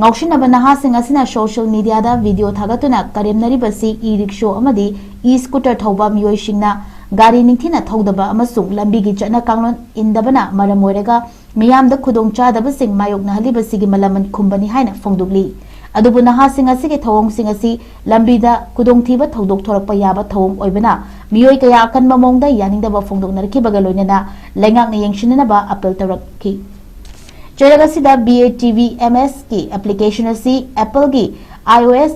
ꯉꯥꯎꯁꯤꯟꯅꯕ ꯅꯍꯥꯁꯤꯡ ꯑꯁꯤꯅ social mediaꯗ video ꯊꯥꯒꯠꯇꯨꯅ ꯀꯔꯦꯝꯅꯔꯤꯕꯁꯤ e-rickshaw ꯑꯃꯗꯤ e-scooter ꯊꯧꯕ ꯃꯤꯑꯣꯏꯁꯤꯡꯅ ꯒꯥꯔꯤ ꯅꯤꯡꯊꯤꯅ ꯊꯧꯗꯕ ꯑꯃꯁꯨꯡ ꯂꯝꯕꯤꯒꯤ ꯆꯠꯅ ꯀꯥꯡꯂꯣꯟ ꯏꯟꯗꯕꯅ ꯃꯔꯝ ꯑꯣꯏꯔꯒ ꯃꯤꯌꯥꯝꯗ ꯈꯨꯗꯣꯡꯆꯥꯗꯕꯁꯤꯡ ꯃꯥꯌꯣꯛꯅꯍꯜꯂꯤꯕꯁꯤꯒꯤ ꯃꯂꯝ ꯈꯨꯝꯕꯅꯤ ꯍꯥꯏꯅ ꯐꯣꯡꯗꯣꯛꯂꯤ꯫ ꯑꯗꯨꯕꯨ ꯅꯍꯥꯁꯤꯡ ꯑꯁꯤꯒꯤ ꯊꯧꯑꯣꯡꯁꯤꯡ ꯑꯁꯤ ꯂꯝꯕꯤꯗ ꯈꯨꯗꯣꯡꯊꯤꯕ ꯊꯧꯗꯣꯛ ꯊꯣꯔꯛꯄ ꯌꯥꯕ ꯊꯧꯑꯣꯡ ꯑꯣꯏꯕꯅ ꯃꯤꯑꯣꯏ ꯀꯌꯥ ꯑꯀꯟꯕ ꯃꯑꯣꯡꯗ ꯌꯥꯅꯤꯡꯗꯕ ꯐꯣꯡꯗꯣꯛꯅꯔꯛꯈꯤꯕꯒ ꯂꯣꯏꯅꯅ ꯂꯩꯉꯥꯛꯅ ꯌꯦꯡꯁꯤꯟꯅꯅꯕ appeal ꯇꯧꯔꯛꯈꯤ꯫ ꯆꯩꯔꯛ ꯑꯁꯤꯗ B A T V M S ꯀꯤ application ꯑꯁꯤ Appleꯒꯤ iOS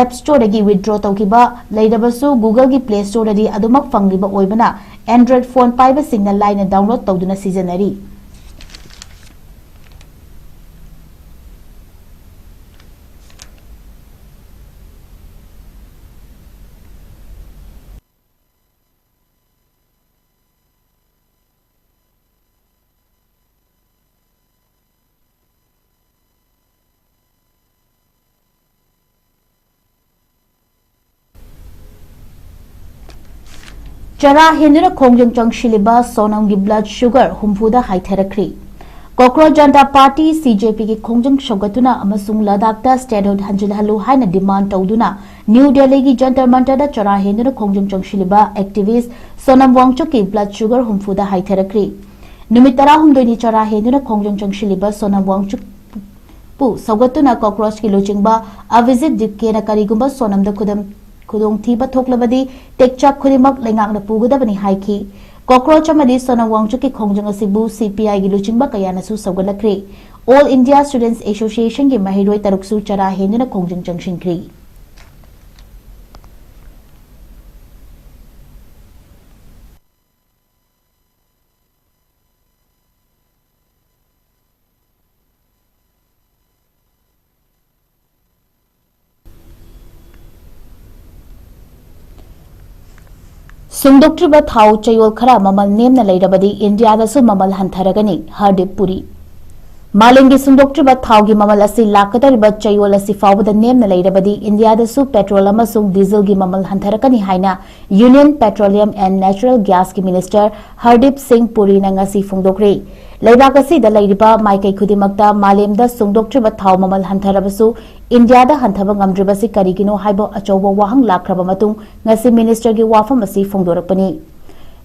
App Storeꯗꯒꯤ withdraw ꯇꯧꯈꯤꯕ ꯂꯩꯔꯕꯁꯨ, Googleꯒꯤ Play Storeꯗꯗꯤ ꯑꯗꯨꯃꯛ ꯐꯪꯂꯤꯕ ꯑꯣꯏꯕꯅ Android phone ꯄꯥꯏꯕꯁꯤꯡꯅ ꯂꯥꯏꯅ download ꯇꯧꯗꯨꯅ ꯁꯤꯖꯤꯟꯅꯔꯤ꯫ ꯆꯔꯥ ꯍꯦꯟꯗꯨꯅ ꯈꯣꯡꯖꯪ ꯆꯪꯁꯤꯜꯂꯤꯕ ꯁꯣꯅꯝꯒꯤ blood sugar ꯍꯨꯝꯐꯨꯗ ꯍꯥꯏꯊꯔꯛꯈ꯭ꯔꯤ꯫ Cockroach Janta party, C J Pꯒꯤ ꯈꯣꯡꯖꯪ ꯁꯧꯒꯠꯇꯨꯅ ꯑꯃꯁꯨꯡ ꯂꯗꯥꯈꯇ statehood ꯍꯟꯖꯤꯜꯍꯜꯂꯨ ꯍꯥꯏꯅ demand ꯇꯧꯗꯨꯅ ꯅ꯭ꯌꯨ ꯗꯦꯜꯂꯤꯒꯤ ꯖꯟꯇꯔ ꯃꯟꯇꯔꯗ ꯆꯔꯥ ꯍꯦꯟꯗꯨꯅ ꯈꯣꯡꯖꯪ ꯆꯪꯁꯤꯜꯂꯤꯕ activist ꯁꯣꯅꯝ ꯋꯥꯡꯆꯨꯛꯀꯤ blood sugar ꯍꯨꯝꯐꯨꯗ ꯍꯥꯏꯊꯔꯛꯈ꯭ꯔꯤ꯫ ꯅꯨꯃꯤꯠ ꯇꯔꯥꯍꯨꯝꯗꯣꯏꯅꯤ ꯆꯔꯥ ꯍꯦꯟꯗꯨꯅ ꯈꯣꯡꯖꯪ ꯆꯪꯁꯤꯜꯂꯤꯕ ꯁꯣꯅꯝ ꯋꯥꯡꯆꯨꯛ ꯄꯨ ꯁꯧꯒꯠꯇꯨꯅ ꯀꯣꯀ꯭ꯔꯣꯆꯀꯤ ꯂꯨꯆꯤꯡꯕ ꯑꯚꯤꯖꯤꯠ ꯗꯤꯞꯀꯦꯅ ꯀꯔꯤꯒꯨꯝꯕ ꯁꯣꯅꯝꯗ ꯈꯨꯗꯝ-, ꯈꯨꯗꯣꯡꯊꯤꯕ ꯊꯣꯛꯂꯕꯗꯤ ꯇꯦꯛꯆꯥꯛ ꯈꯨꯗꯤꯡꯃꯛ ꯂꯩꯉꯥꯛꯅ ꯄꯨꯒꯗꯕꯅꯤ ꯍꯥꯏꯈꯤ꯫ ꯀꯣꯀ꯭ꯔꯣꯆ ꯑꯃꯗꯤ ꯁꯣꯅꯝ ꯋꯥꯡꯆꯨꯛꯀꯤ ꯈꯣꯡꯖꯪ ꯑꯁꯤꯕꯨ C P I ꯒꯤ ꯂꯨꯆꯤꯡꯕ ꯀꯌꯥꯅꯁꯨ ꯁꯧꯒꯠꯂꯛꯈ꯭ꯔꯦ꯫ All India Students Association ꯒꯤ ꯃꯍꯩꯔꯣꯏ ꯇꯔꯨꯛꯁꯨ ꯆꯔꯥ ꯍꯦꯟꯗꯨꯅ ꯈꯣꯡꯖꯪ ꯆꯪꯁꯤꯟꯈ꯭ꯔꯤ꯫ ꯁꯨꯡꯗꯣꯛꯇ꯭ꯔꯤꯕ ꯊꯥꯎ ꯆꯌꯣꯜ ꯈꯔ ꯃꯃꯜ ꯅꯦꯝꯅ ꯂꯩꯔꯕꯗꯤ ꯏꯟꯗꯤꯌꯥꯗꯁꯨ ꯃꯃꯜ ꯍꯟꯊꯔꯒꯅꯤ, ꯍꯔꯗꯤꯞ ꯄꯨꯔꯤ꯫ ꯃꯥꯂꯦꯝꯒꯤ ꯁꯨꯡꯗꯣꯛꯇ꯭ꯔꯤꯕ ꯊꯥꯎꯒꯤ ꯃꯃꯜ ꯑꯁꯤ ꯂꯥꯛꯀꯗꯧꯔꯤꯕ ꯆꯌꯣꯜ ꯑꯁꯤ ꯐꯥꯎꯕꯗ ꯅꯦꯝꯅ ꯂꯩꯔꯕꯗꯤ ꯏꯟꯗꯤꯌꯥꯗꯁꯨ ꯄꯦꯇ꯭ꯔꯣꯜ ꯑꯃꯁꯨꯡ ꯗꯤꯖꯜꯒꯤ ꯃꯃꯜ ꯍꯟꯊꯔꯛꯀꯅꯤ ꯍꯥꯏꯅ Union Petroleum and Natural Gasꯀꯤ Minister Hardeep ꯁꯤꯡ ꯄꯨꯔꯤꯅ ꯉꯁꯤ ꯐꯣꯡꯗꯣꯛꯈ꯭ꯔꯦ꯫ ꯂꯩꯕꯥꯛ ꯑꯁꯤꯗ ꯂꯩꯔꯤꯕ ꯃꯥꯏꯀꯩ ꯈꯨꯗꯤꯡꯃꯛꯇ ꯃꯥꯂꯦꯝꯗ ꯁꯨꯡꯗꯣꯛꯇ꯭ꯔꯤꯕ ꯊꯥꯎ ꯃꯃꯜ ꯍꯟꯊꯔꯕꯁꯨ ꯏꯟꯗꯤꯌꯥꯗ ꯍꯟꯊꯕ ꯉꯝꯗ꯭ꯔꯤꯕꯁꯤ ꯀꯔꯤꯒꯤꯅꯣ ꯍꯥꯏꯕ ꯑꯆꯧꯕ ꯋꯥꯍꯪ ꯂꯥꯛꯈ꯭ꯔꯕ ꯃꯇꯨꯡ ꯉꯁꯤ ꯃꯤꯅꯤꯁꯇꯔꯒꯤ ꯋꯥꯐꯝ ꯑꯁꯤ ꯐꯣꯡꯗꯣꯔꯛꯄꯅꯤ꯫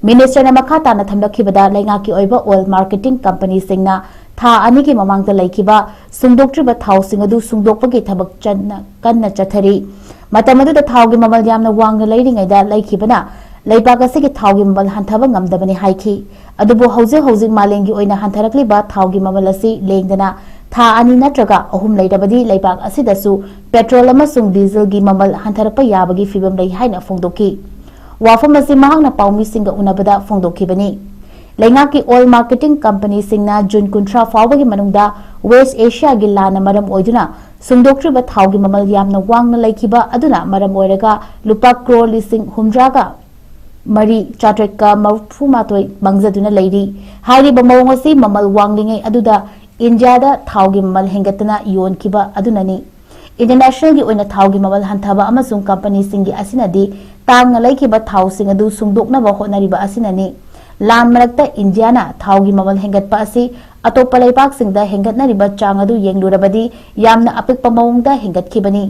ꯃꯤꯅꯤꯁꯇꯔꯅ ꯃꯈꯥ ꯇꯥꯅ ꯊꯝꯂꯛꯈꯤꯕꯗ, ꯂꯩꯉꯥꯛꯀꯤ ꯑꯣꯏꯕ ꯑꯣꯏꯜ ꯃꯥꯔꯀꯦꯇꯤꯡ ꯀꯝꯄꯅꯤꯁꯤꯡꯅ ꯊꯥ ꯑꯅꯤꯒꯤ ꯃꯃꯥꯡꯗ ꯂꯩꯈꯤꯕ ꯁꯨꯡꯗꯣꯛꯇ꯭ꯔꯤꯕ ꯊꯥꯎꯁꯤꯡ ꯑꯗꯨ ꯁꯨꯡꯗꯣꯛꯄꯒꯤ ꯊꯕꯛ ꯆꯟꯅ-, ꯀꯟꯅ ꯆꯠꯊꯔꯤ꯫ ꯃꯇꯝ ꯑꯗꯨꯗ ꯊꯥꯎꯒꯤ ꯃꯃꯜ ꯌꯥꯝꯅ ꯋꯥꯡꯅ ꯂꯩꯔꯤꯉꯩꯗ ꯂꯩꯈꯤꯕꯅ ꯂꯩꯕꯥꯛ ꯑꯁꯤꯒꯤ ꯊꯥꯎꯒꯤ ꯃꯃꯜ ꯍꯟꯊꯕ ꯉꯝꯗꯕꯅꯤ ꯍꯥꯏꯈꯤ꯫ ꯑꯗꯨꯕꯨ ꯍꯧꯖꯤꯛ ꯍꯧꯖꯤꯛ ꯃꯥꯂꯦꯝꯒꯤ ꯑꯣꯏꯅ ꯍꯟꯊꯔꯛꯂꯤꯕ ꯊꯥꯎꯒꯤ ꯃꯃꯜ ꯑꯁꯤ ꯂꯦꯡꯗꯅ ꯊꯥ ꯑꯅꯤ ꯅꯠꯇ꯭ꯔꯒ ꯑꯍꯨꯝ ꯂꯩꯔꯕꯗꯤ ꯂꯩꯕꯥꯛ ꯑꯁꯤꯗꯁꯨ ꯄꯦꯇ꯭ꯔꯣꯜ ꯑꯃꯁꯨꯡ ꯗꯤꯖꯜꯒꯤ ꯃꯃꯜ ꯍꯟꯊꯔꯛꯄ ꯌꯥꯕꯒꯤ ꯐꯤꯕꯝ ꯂꯩ ꯍꯥꯏꯅ ꯐꯣꯡꯗꯣꯛꯈꯤ꯫ ꯋꯥꯐꯝ ꯑꯁꯤ ꯃꯍꯥꯛꯅ ꯄꯥꯎꯃꯤꯁꯤꯡꯒ ꯎꯅꯕꯗ ꯐꯣꯡꯗꯣꯛꯈꯤꯕꯅꯤ꯫ ꯂꯩꯉꯥꯛꯀꯤ ꯑꯣꯏꯜ ꯃꯥꯔꯀꯦꯇꯤꯡ ꯀꯝꯄꯅꯤꯁꯤꯡꯅ ꯖꯨꯟ ꯀꯨꯟꯊ꯭ꯔꯥ ꯐꯥꯎꯕꯒꯤ ꯃꯅꯨꯡꯗ ꯋꯦꯁ ꯑꯦꯁꯤꯌꯥꯒꯤ ꯂꯥꯟꯅ ꯃꯔꯝ ꯑꯣꯏꯗꯨꯅ ꯁꯨꯡꯗꯣꯛꯇ꯭ꯔꯤꯕ ꯊꯥꯎꯒꯤ ꯃꯃꯜ ꯌꯥꯝꯅ ꯋꯥꯡꯅ ꯂꯩꯈꯤꯕ ꯑꯗꯨꯅ ꯃꯔꯝ ꯑꯣꯏꯔꯒ ꯂꯨꯄꯥ ꯀ꯭ꯔꯣꯔ ꯂꯤꯁꯤꯡ ꯍꯨꯝꯗ꯭ꯔꯥꯒ ꯃꯔꯤ ꯆꯥꯇ꯭ꯔꯦꯠꯀ ꯃꯔꯤꯐꯨ ꯃꯥꯊꯣꯏ ꯃꯥꯡꯖꯗꯨꯅ ꯂꯩꯔꯤ꯫ ꯍꯥꯏꯔꯤꯕ ꯃꯑꯣꯡ ꯑꯁꯤ ꯃꯃꯜ ꯋꯥꯡꯂꯤꯉꯩ ꯑꯗꯨꯗ ꯏꯟꯗꯤꯌꯥꯗ ꯊꯥꯎꯒꯤ ꯃꯃꯜ ꯍꯦꯟꯒꯠꯇꯨꯅ ꯌꯣꯟꯈꯤꯕ ꯑꯗꯨꯅꯅꯤ꯫ ꯏꯟꯇꯔꯅꯦꯁꯅꯦꯜꯒꯤ ꯑꯣꯏꯅ ꯊꯥꯎꯒꯤ ꯃꯃꯜ ꯍꯟꯊꯕ ꯑꯃꯁꯨꯡ ꯀꯝꯄꯅꯤꯁꯤꯡꯒꯤ ꯑꯁꯤꯅꯗꯤ ꯇꯥꯡꯅ ꯂꯩꯈꯤꯕ ꯊꯥꯎꯁꯤꯡ ꯑꯗꯨ ꯁꯨꯡꯗꯣꯛꯅꯕ ꯍꯣꯠꯅꯔꯤꯕ ꯑꯁꯤꯅꯅꯤ꯫ ꯂꯥꯟ ꯃꯔꯛꯇ ꯏꯟꯗꯤꯌꯥꯅ ꯊꯥꯎꯒꯤ ꯃꯃꯜ ꯍꯦꯟꯒꯠꯄ ꯑꯁꯤ ꯑꯇꯣꯞꯄ ꯂꯩꯕꯥꯛꯁꯤꯡꯗ ꯍꯦꯟꯒꯠꯅꯔꯤꯕ ꯆꯥꯡ ꯑꯗꯨ ꯌꯦꯡꯂꯨꯔꯕꯗꯤ ꯌꯥꯝꯅ ꯑꯄꯤꯛꯄ ꯃꯑꯣꯡꯗ ꯍꯦꯟꯒꯠꯈꯤꯕꯅꯤ꯫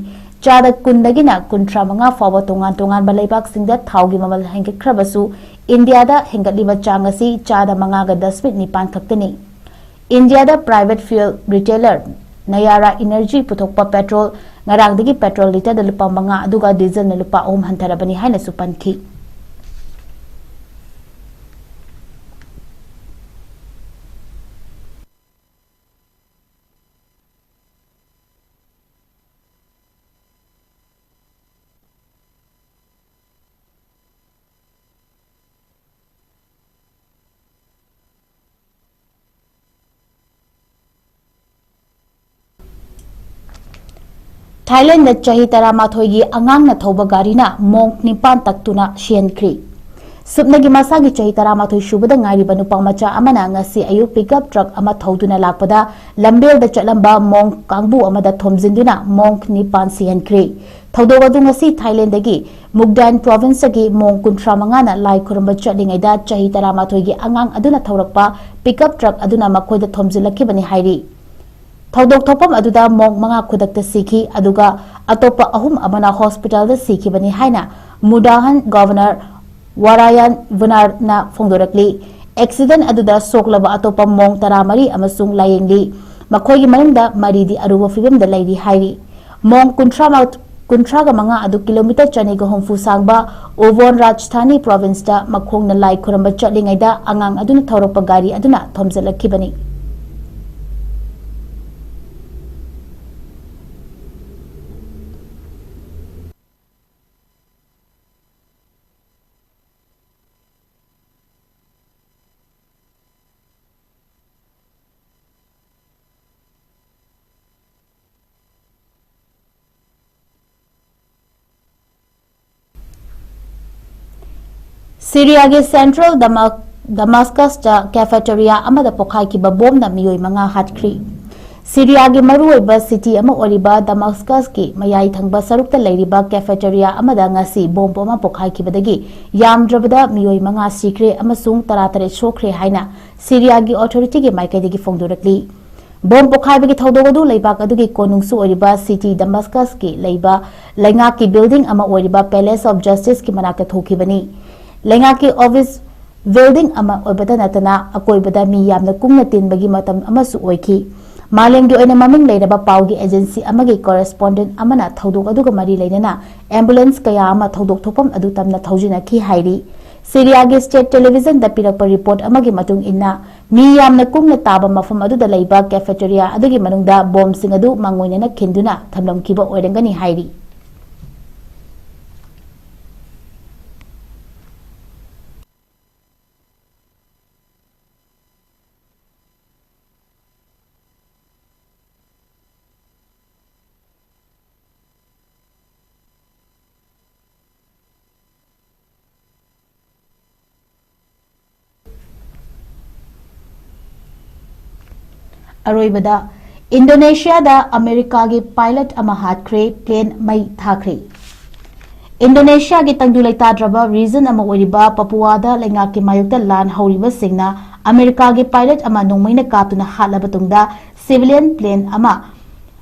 ꯆꯥꯗ ꯀꯨꯟꯗꯒꯤꯅ ꯀꯨꯟꯊ꯭ꯔꯥ ꯃꯉꯥ ꯐꯥꯎꯕ ꯇꯣꯉꯥꯟ ꯇꯣꯉꯥꯟꯕ ꯂꯩꯕꯥꯛꯁꯤꯡꯗ ꯊꯥꯎꯒꯤ ꯃꯃꯜ ꯍꯦꯟꯒꯠꯈ꯭ꯔꯕꯁꯨ, ꯏꯟꯗꯤꯌꯥꯗ ꯍꯦꯟꯒꯠꯂꯤꯕ ꯆꯥꯡ ꯑꯁꯤ ꯆꯥꯗ ꯃꯉꯥꯒ ꯗꯁꯃꯤꯛ ꯅꯤꯄꯥꯟ ꯈꯛꯇꯅꯤ꯫ ꯏꯟꯗꯤꯌꯥꯗ ꯄ꯭ꯔꯥꯏꯚꯦꯠ ꯐ꯭ꯌꯨꯑꯦꯜ ꯔꯤꯇꯦꯂꯔ ꯅꯌꯥꯔꯥ ꯏꯅꯔꯖꯤ ꯄꯨꯊꯣꯛꯄ ꯄꯦꯇ꯭ꯔꯣꯜ ꯉꯔꯥꯡꯗꯒꯤ ꯄꯦꯇ꯭ꯔꯣꯜ ꯂꯤꯇꯔꯗ ꯂꯨꯄꯥ ꯃꯉꯥ ꯑꯗꯨꯒ ꯗꯤꯖꯜꯅ ꯂꯨꯄꯥ ꯑꯍꯨꯝ ꯍꯟꯊꯔꯕꯅꯤ ꯍꯥꯏꯅꯁꯨ ꯄꯟꯈꯤ꯫ ꯊꯥꯏꯂꯦꯟꯗ ꯆꯍꯤ ꯇꯔꯥꯃꯥꯊꯣꯏꯒꯤ ꯑꯉꯥꯡꯅ ꯊꯧꯕ ꯒꯥꯔꯤꯅ ꯃꯣꯡꯛ ꯅꯤꯄꯥꯟ ꯇꯛꯇꯨꯅ ꯁꯤꯍꯟꯈ꯭ꯔꯤ꯫ ꯁꯨꯞꯅꯒꯤ ꯃꯁꯥꯒꯤ ꯆꯍꯤ ꯇꯔꯥꯃꯥꯊꯣꯏ ꯁꯨꯕꯗ ꯉꯥꯏꯔꯤꯕ ꯅꯨꯄꯥ ꯃꯆꯥ ꯑꯃꯅ ꯉꯁꯤ ꯑꯌꯨꯛ pickup truck ꯑꯃ ꯊꯧꯗꯨꯅ ꯂꯥꯛꯄꯗ ꯂꯝꯕꯦꯜꯗ ꯆꯠꯂꯝꯕ monk ꯀꯥꯡꯕꯨ ꯑꯃꯗ ꯊꯣꯝꯖꯤꯟꯗꯨꯅ monk ꯅꯤꯄꯥꯟ ꯁꯤꯍꯟꯈ꯭ꯔꯦ꯫ ꯊꯧꯗꯣꯛ ꯑꯗꯨ ꯉꯁꯤ ꯊꯥꯏꯂꯦꯟꯗꯒꯤ ꯃꯨꯛꯗꯥꯟ provinceꯇꯒꯤ monk ꯀꯨꯟꯊ꯭ꯔꯥ ꯃꯉꯥꯅ ꯂꯥꯏ ꯈꯨꯔꯨꯝꯕ ꯆꯠꯂꯤꯉꯩꯗ ꯆꯍꯤ ꯇꯔꯥꯃꯥꯊꯣꯏꯒꯤ ꯑꯉꯥꯡ ꯑꯗꯨꯅ ꯊꯧꯔꯛꯄ pickup truck ꯑꯗꯨꯅ ꯃꯈꯣꯏꯗ ꯊꯣꯝꯖꯤꯜꯂꯛꯈꯤꯕꯅꯤ ꯍꯥꯏꯔꯤ꯫ ꯊꯧꯗꯣꯛ ꯊꯣꯛꯐꯝ ꯑꯗꯨꯗ monk ꯃꯉꯥ ꯈꯨꯗꯛꯇ ꯁꯤꯈꯤ, ꯑꯗꯨꯒ ꯑꯇꯣꯞꯄ ꯑꯍꯨꯝ ꯑꯃꯅ hospitalꯗ ꯁꯤꯈꯤꯕꯅꯤ ꯍꯥꯏꯅ ꯃꯨꯗꯥꯍꯟ Governor ꯋꯥꯔꯥꯌꯟ ꯕꯨꯅꯥꯔꯅ ꯐꯣꯡꯗꯣꯔꯛꯂꯤ꯫ Accident ꯑꯗꯨꯗ ꯁꯣꯛꯂꯕ ꯑꯇꯣꯞꯄ monk ꯇꯔꯥꯃꯔꯤ ꯑꯃꯁꯨꯡ ꯂꯥꯌꯦꯡꯂꯤ꯫ ꯃꯈꯣꯏꯒꯤ ꯃꯅꯨꯡꯗ ꯃꯔꯤꯗꯤ ꯑꯔꯨꯕ ꯐꯤꯕꯝꯗ ꯂꯩꯔꯤ ꯍꯥꯏꯔꯤ꯫ Monk ꯀꯨꯟꯊ꯭ꯔꯥ ꯀꯨꯟꯊ꯭ꯔꯥꯒ ꯃꯉꯥ ꯑꯗꯨ kilometre ꯆꯅꯤꯒ ꯍꯨꯝꯐꯨ ꯁꯥꯡꯕ ꯎꯕꯣꯟ ꯔꯥꯖꯊꯥꯅꯤ provinceꯇ ꯃꯈꯣꯡꯅ ꯂꯥꯏ ꯈꯨꯔꯨꯝꯕ ꯆꯠꯂꯤꯉꯩꯗ ꯑꯉꯥꯡ ꯑꯗꯨꯅ ꯊꯧꯔꯛꯄ ꯒꯥꯔꯤ ꯑꯗꯨꯅ ꯊꯣꯝꯖꯤꯜꯂꯛꯈꯤꯕꯅꯤ꯫ ꯁꯤꯔꯤꯌꯥꯒꯤ central Dama-, Damascusꯇ cafeteria ꯑꯃꯗ ꯄꯣꯈꯥꯏꯈꯤꯕ ꯕꯣꯝꯅ ꯃꯤꯑꯣꯏ ꯃꯉꯥ ꯍꯥꯠꯈ꯭ꯔꯤ꯫ ꯁꯤꯔꯤꯌꯥꯒꯤ ꯃꯔꯨꯑꯣꯏꯕ city ꯑꯃ ꯑꯣꯏꯔꯤꯕ Damascusꯀꯤ ꯃꯌꯥꯏ ꯊꯪꯕ ꯁꯔꯨꯛꯇ ꯂꯩꯔꯤꯕ cafeteria ꯑꯃꯗ ꯉꯁꯤ ꯕꯣꯝ ꯑꯃ ꯄꯣꯈꯥꯏꯈꯤꯕꯗꯒꯤ ꯌꯥꯝꯗ꯭ꯔꯕꯗ ꯃꯤꯑꯣꯏ ꯃꯉꯥ ꯁꯤꯈ꯭ꯔꯦ ꯑꯃꯁꯨꯡ ꯇꯔꯥꯇꯔꯦꯠ ꯁꯣꯛꯈ꯭ꯔꯦ ꯍꯥꯏꯅ ꯁꯤꯔꯤꯌꯥꯒꯤ authorityꯒꯤ ꯃꯥꯏꯀꯩꯗꯒꯤ ꯐꯣꯡꯗꯣꯔꯛꯂꯤ꯫ ꯕꯣꯝ ꯄꯣꯈꯥꯏꯕꯒꯤ ꯊꯧꯗꯣꯛ ꯑꯗꯨ ꯂꯩꯕꯥꯛ ꯑꯗꯨꯒꯤ ꯀꯣꯅꯨꯡꯁꯨ ꯑꯣꯏꯔꯤꯕ city Damascusꯀꯤ ꯂꯩꯕ ꯂꯩꯉꯥꯛꯀꯤ building ꯑꯃ ꯑꯣꯏꯔꯤꯕ Palace of Justiceꯀꯤ ꯃꯅꯥꯛꯇ ꯊꯣꯛꯈꯤꯕꯅꯤ꯫ ꯂꯩꯉꯥꯛꯀꯤ office building ꯑꯃ ꯑꯣꯏꯕꯇ ꯅꯠꯇꯅ ꯑꯀꯣꯏꯕꯗ ꯃꯤ ꯌꯥꯝꯅ ꯀꯨꯡꯅ ꯇꯤꯟꯕꯒꯤ ꯃꯇꯝ ꯑꯃꯁꯨ ꯑꯣꯏꯈꯤ꯫ ꯃꯥꯂꯦꯝꯒꯤ ꯑꯣꯏꯅ ꯃꯃꯤꯡ ꯂꯩꯔꯕ ꯄꯥꯎꯒꯤ agency ꯑꯃꯒꯤ correspondent ꯑꯃꯅ ꯊꯧꯗꯣꯛ ꯑꯗꯨꯒ ꯃꯔꯤ ꯂꯩꯅꯅ ambulance ꯀꯌꯥ ꯑꯃ ꯊꯧꯗꯣꯛ ꯊꯣꯛꯐꯝ ꯑꯗꯨ ꯇꯝꯅ ꯊꯧꯖꯤꯟꯅꯈꯤ ꯍꯥꯏꯔꯤ꯫ ꯁꯤꯔꯤꯌꯥꯒꯤ state televisionꯗ ꯄꯤꯔꯛꯄ report ꯑꯃꯒꯤ ꯃꯇꯨꯡ ꯏꯟꯅ, ꯃꯤ ꯌꯥꯝꯅ ꯀꯨꯡꯅ ꯇꯥꯕ ꯃꯐꯝ ꯑꯗꯨꯗ ꯂꯩꯕ cafeteria ꯑꯗꯨꯒꯤ ꯃꯅꯨꯡꯗ ꯕꯣꯝꯁꯤꯡ ꯑꯗꯨ ꯃꯥꯡꯑꯣꯏꯅꯅ ꯈꯤꯟꯗꯨꯅ ꯊꯝꯂꯝꯈꯤꯕ ꯑꯣꯏꯔꯝꯒꯅꯤ ꯍꯥꯏꯔꯤ꯫ ꯑꯔꯣꯏꯕꯗ, ꯏꯟꯗꯣꯅꯦꯁꯤꯌꯥꯗ ꯑꯃꯦꯔꯤꯀꯥꯒꯤ ꯄꯥꯏꯂꯠ ꯑꯃ ꯍꯥꯠꯈ꯭ꯔꯦ, ꯄ꯭ꯂꯦꯟ ꯃꯩ ꯊꯥꯈ꯭ꯔꯦ꯫ ꯏꯟꯗꯣꯅꯦꯁꯤꯌꯥꯒꯤ ꯇꯪꯗꯨ ꯂꯩꯇꯥꯗ꯭ꯔꯕ ꯔꯤꯖꯟ ꯑꯃ ꯑꯣꯏꯔꯤꯕ ꯄꯄꯨꯋꯥꯗ ꯂꯩꯉꯥꯛꯀꯤ ꯃꯥꯌꯣꯛꯇ ꯂꯥꯟ ꯍꯧꯔꯤꯕꯁꯤꯡꯅ ꯑꯃꯦꯔꯤꯀꯥꯒꯤ ꯄꯥꯏꯂꯠ ꯑꯃ ꯅꯣꯡꯃꯩꯅ ꯀꯥꯞꯇꯨꯅ ꯍꯥꯠꯂꯕ ꯇꯨꯡꯗ ꯁꯤꯚꯤꯂꯤꯌꯟ ꯄ꯭ꯂꯦꯟ ꯑꯃ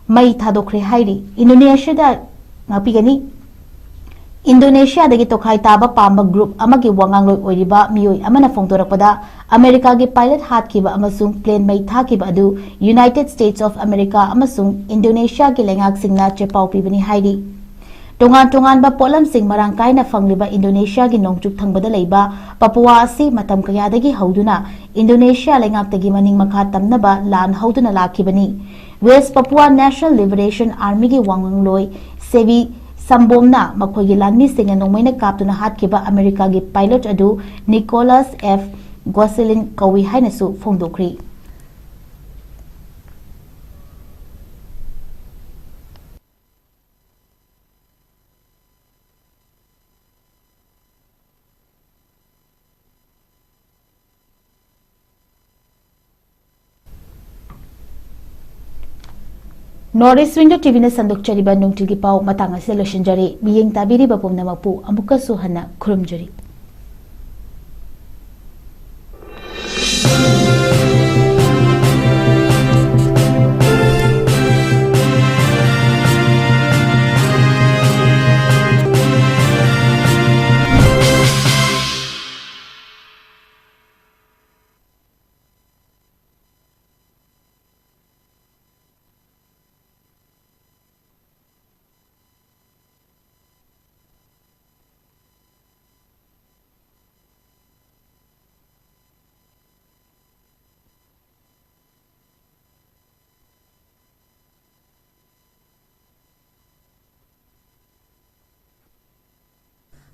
ꯃꯩ ꯊꯥꯗꯣꯛꯈ꯭ꯔꯦ ꯍꯥꯏꯔꯤ꯫ ꯏꯟꯗꯣꯅꯦꯁꯤꯌꯥꯗ, ꯉꯥꯛꯄꯤꯒꯅꯤ꯫ ꯏꯟꯗꯣꯅꯦꯁꯤꯌꯥꯗꯒꯤ ꯇꯣꯈꯥꯏ ꯇꯥꯕ ꯄꯥꯝꯕ ꯒ꯭ꯔꯨꯞ ꯑꯃꯒꯤ ꯋꯥꯉꯥꯡꯂꯣꯏ ꯑꯣꯏꯔꯤꯕ ꯃꯤꯑꯣꯏ ꯑꯃꯅ ꯐꯣꯡꯗꯣꯔꯛꯄꯗ, ꯑꯃꯦꯔꯤꯀꯥꯒꯤ ꯄꯥꯏꯂꯠ ꯍꯥꯠꯈꯤꯕ ꯑꯃꯁꯨꯡ ꯄ꯭ꯂꯦꯟ ꯃꯩ ꯊꯥꯈꯤꯕ ꯑꯗꯨ United States of America ꯑꯃꯁꯨꯡ ꯏꯟꯗꯣꯅꯦꯁꯤꯌꯥꯒꯤ ꯂꯩꯉꯥꯛꯁꯤꯡꯅ ꯆꯦꯄꯥꯎ ꯄꯤꯕꯅꯤ ꯍꯥꯏꯔꯤ꯫ ꯇꯣꯉꯥꯟ ꯇꯣꯉꯥꯟꯕ ꯄꯣꯠꯂꯝꯁꯤꯡ ꯃꯔꯥꯡ ꯀꯥꯏꯅ ꯐꯪꯂꯤꯕ ꯏꯟꯗꯣꯅꯦꯁꯤꯌꯥꯒꯤ ꯅꯣꯡꯆꯨꯞ ꯊꯪꯕꯗ ꯂꯩꯕ ꯄꯄꯨꯋꯥ ꯑꯁꯤ ꯃꯇꯝ ꯀꯌꯥꯗꯒꯤ ꯍꯧꯗꯨꯅ ꯏꯟꯗꯣꯅꯦꯁꯤꯌꯥ ꯂꯩꯉꯥꯛꯇꯒꯤ ꯃꯅꯤꯡ ꯃꯈꯥ ꯇꯝꯅꯕ ꯂꯥꯟ ꯍꯧꯗꯨꯅ ꯂꯥꯛꯈꯤꯕꯅꯤ꯫ West Papua National Liberation Armyꯒꯤ ꯋꯥꯉꯥꯡꯂꯣꯏ ꯁꯦꯕꯤ ꯁꯝꯕꯣꯝꯅ ꯃꯈꯣꯏꯒꯤ ꯂꯥꯟꯃꯤꯁꯤꯡꯅ ꯅꯣꯡꯃꯩꯅ ꯀꯥꯞꯇꯨꯅ ꯍꯥꯠꯈꯤꯕ ꯑꯃꯦꯔꯤꯀꯥꯒꯤ ꯄꯥꯏꯂꯠ ꯑꯗꯨ ꯅꯤꯀꯣꯂꯥꯁ ꯑꯦꯐ ꯒꯣꯁꯦꯂꯤꯟ ꯀꯧꯏ ꯍꯥꯏꯅꯁꯨ ꯐꯣꯡꯗꯣꯛꯈ꯭ꯔꯤ꯫ North East Window TVꯅ ꯁꯟꯗꯣꯛꯆꯔꯤꯕ ꯅꯨꯡꯊꯤꯜꯒꯤ ꯄꯥꯎ ꯃꯇꯥꯡ ꯑꯁꯤꯗ ꯂꯣꯏꯁꯤꯟꯖꯔꯦ꯫ ꯃꯤꯠꯌꯦꯡ ꯇꯥꯕꯤꯔꯤꯕ ꯄꯨꯝꯅꯃꯛꯄꯨ ꯑꯃꯨꯛꯀꯁꯨ ꯍꯟꯅ ꯈꯨꯔꯨꯝꯖꯔꯤ꯫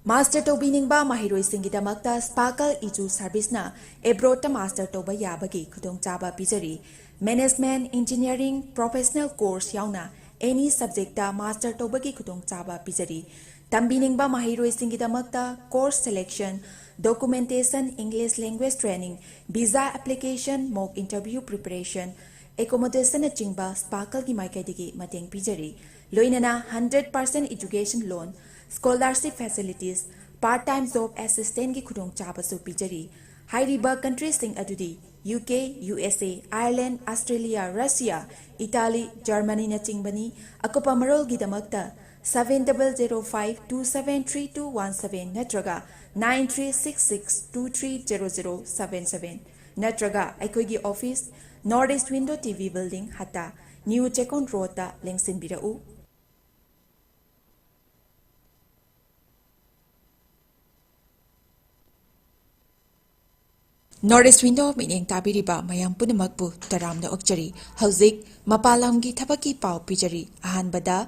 ꯃꯥꯁꯇꯔ ꯇꯧꯕꯤꯅꯤꯡꯕ ꯃꯍꯩꯔꯣꯏꯁꯤꯡꯒꯤꯗꯃꯛꯇ ꯁ꯭ꯄꯥꯔꯀꯜ ꯏꯖꯨ ꯁꯔꯚꯤꯁꯅ ꯑꯦꯕ꯭ꯔꯣꯗꯇ ꯃꯥꯁꯇꯔ ꯇꯧꯕ ꯌꯥꯕꯒꯤ ꯈꯨꯗꯣꯡꯆꯥꯕ ꯄꯤꯖꯔꯤ꯫ ꯃꯦꯅꯦꯖꯃꯦꯟꯠ, ꯏꯟꯖꯤꯅꯤꯌꯔꯤꯡ, ꯄ꯭ꯔꯣꯐꯦꯁꯅꯦꯜ ꯀꯣꯔꯁ ꯌꯥꯎꯅ ꯑꯦꯅꯤ ꯁꯕꯖꯦꯛꯇ ꯃꯥꯁꯇꯔ ꯇꯧꯕꯒꯤ ꯈꯨꯗꯣꯡꯆꯥꯕ ꯄꯤꯖꯔꯤ꯫ ꯇꯝꯕꯤꯅꯤꯡꯕ ꯃꯍꯩꯔꯣꯏꯁꯤꯡꯒꯤꯗꯃꯛꯇ course selection, documentation, English language training, visa application, mock interview preparation, ꯑꯦꯀꯣꯃꯣꯗꯦꯁꯟꯅꯆꯤꯡꯕ ꯁ꯭ꯄꯥꯔꯀꯜꯒꯤ ꯃꯥꯏꯀꯩꯗꯒꯤ ꯃꯇꯦꯡ ꯄꯤꯖꯔꯤ꯫ ꯂꯣꯏꯅꯅ hundred percent education loan, scholarship facilities, part time job assistantꯀꯤ ꯈꯨꯗꯣꯡꯆꯥꯕꯁꯨ ꯄꯤꯖꯔꯤ꯫ ꯍꯥꯏꯔꯤꯕ ꯀꯟꯇ꯭ꯔꯤꯁꯤꯡ ꯑꯗꯨꯗꯤ ꯌꯨ ꯀꯦ, ꯌꯨ ꯑꯦꯁ ꯑꯦ, ꯑꯥꯌꯔꯂꯦꯟ, ꯑꯁꯇ꯭ꯔꯦꯂꯤꯌꯥ, ꯔꯁꯤꯌꯥ, ꯏꯇꯥꯂꯤ, ꯖꯔꯃꯅꯤꯅꯆꯤꯡꯕꯅꯤ꯫ ꯑꯀꯨꯞꯄ ꯃꯔꯣꯜꯒꯤꯗꯃꯛꯇ seven double zero five two seven three two one seven ꯅꯠꯇ꯭ꯔꯒ nine three six six two three zero zero seven seven ꯅꯠꯇ꯭ꯔꯒ ꯑꯩꯈꯣꯏꯒꯤ office, North East Window T V Building, Hatta, new Checkon ꯔꯣꯗꯇ ꯂꯦꯡꯁꯤꯟꯕꯤꯔꯛꯎ꯫ North East Window ꯃꯤꯠꯌꯦꯡ ꯇꯥꯕꯤꯔꯤꯕ ꯃꯌꯥꯝ ꯄꯨꯝꯅꯃꯛꯄꯨ ꯇꯔꯥꯝꯅ ꯑꯣꯛꯆꯔꯤ꯫ ꯍꯧꯖꯤꯛ ꯃꯄꯥꯟ ꯂꯝꯒꯤ ꯊꯕꯛꯀꯤ ꯄꯥꯎ ꯄꯤꯖꯔꯤ꯫ ꯑꯍꯥꯟꯕꯗ,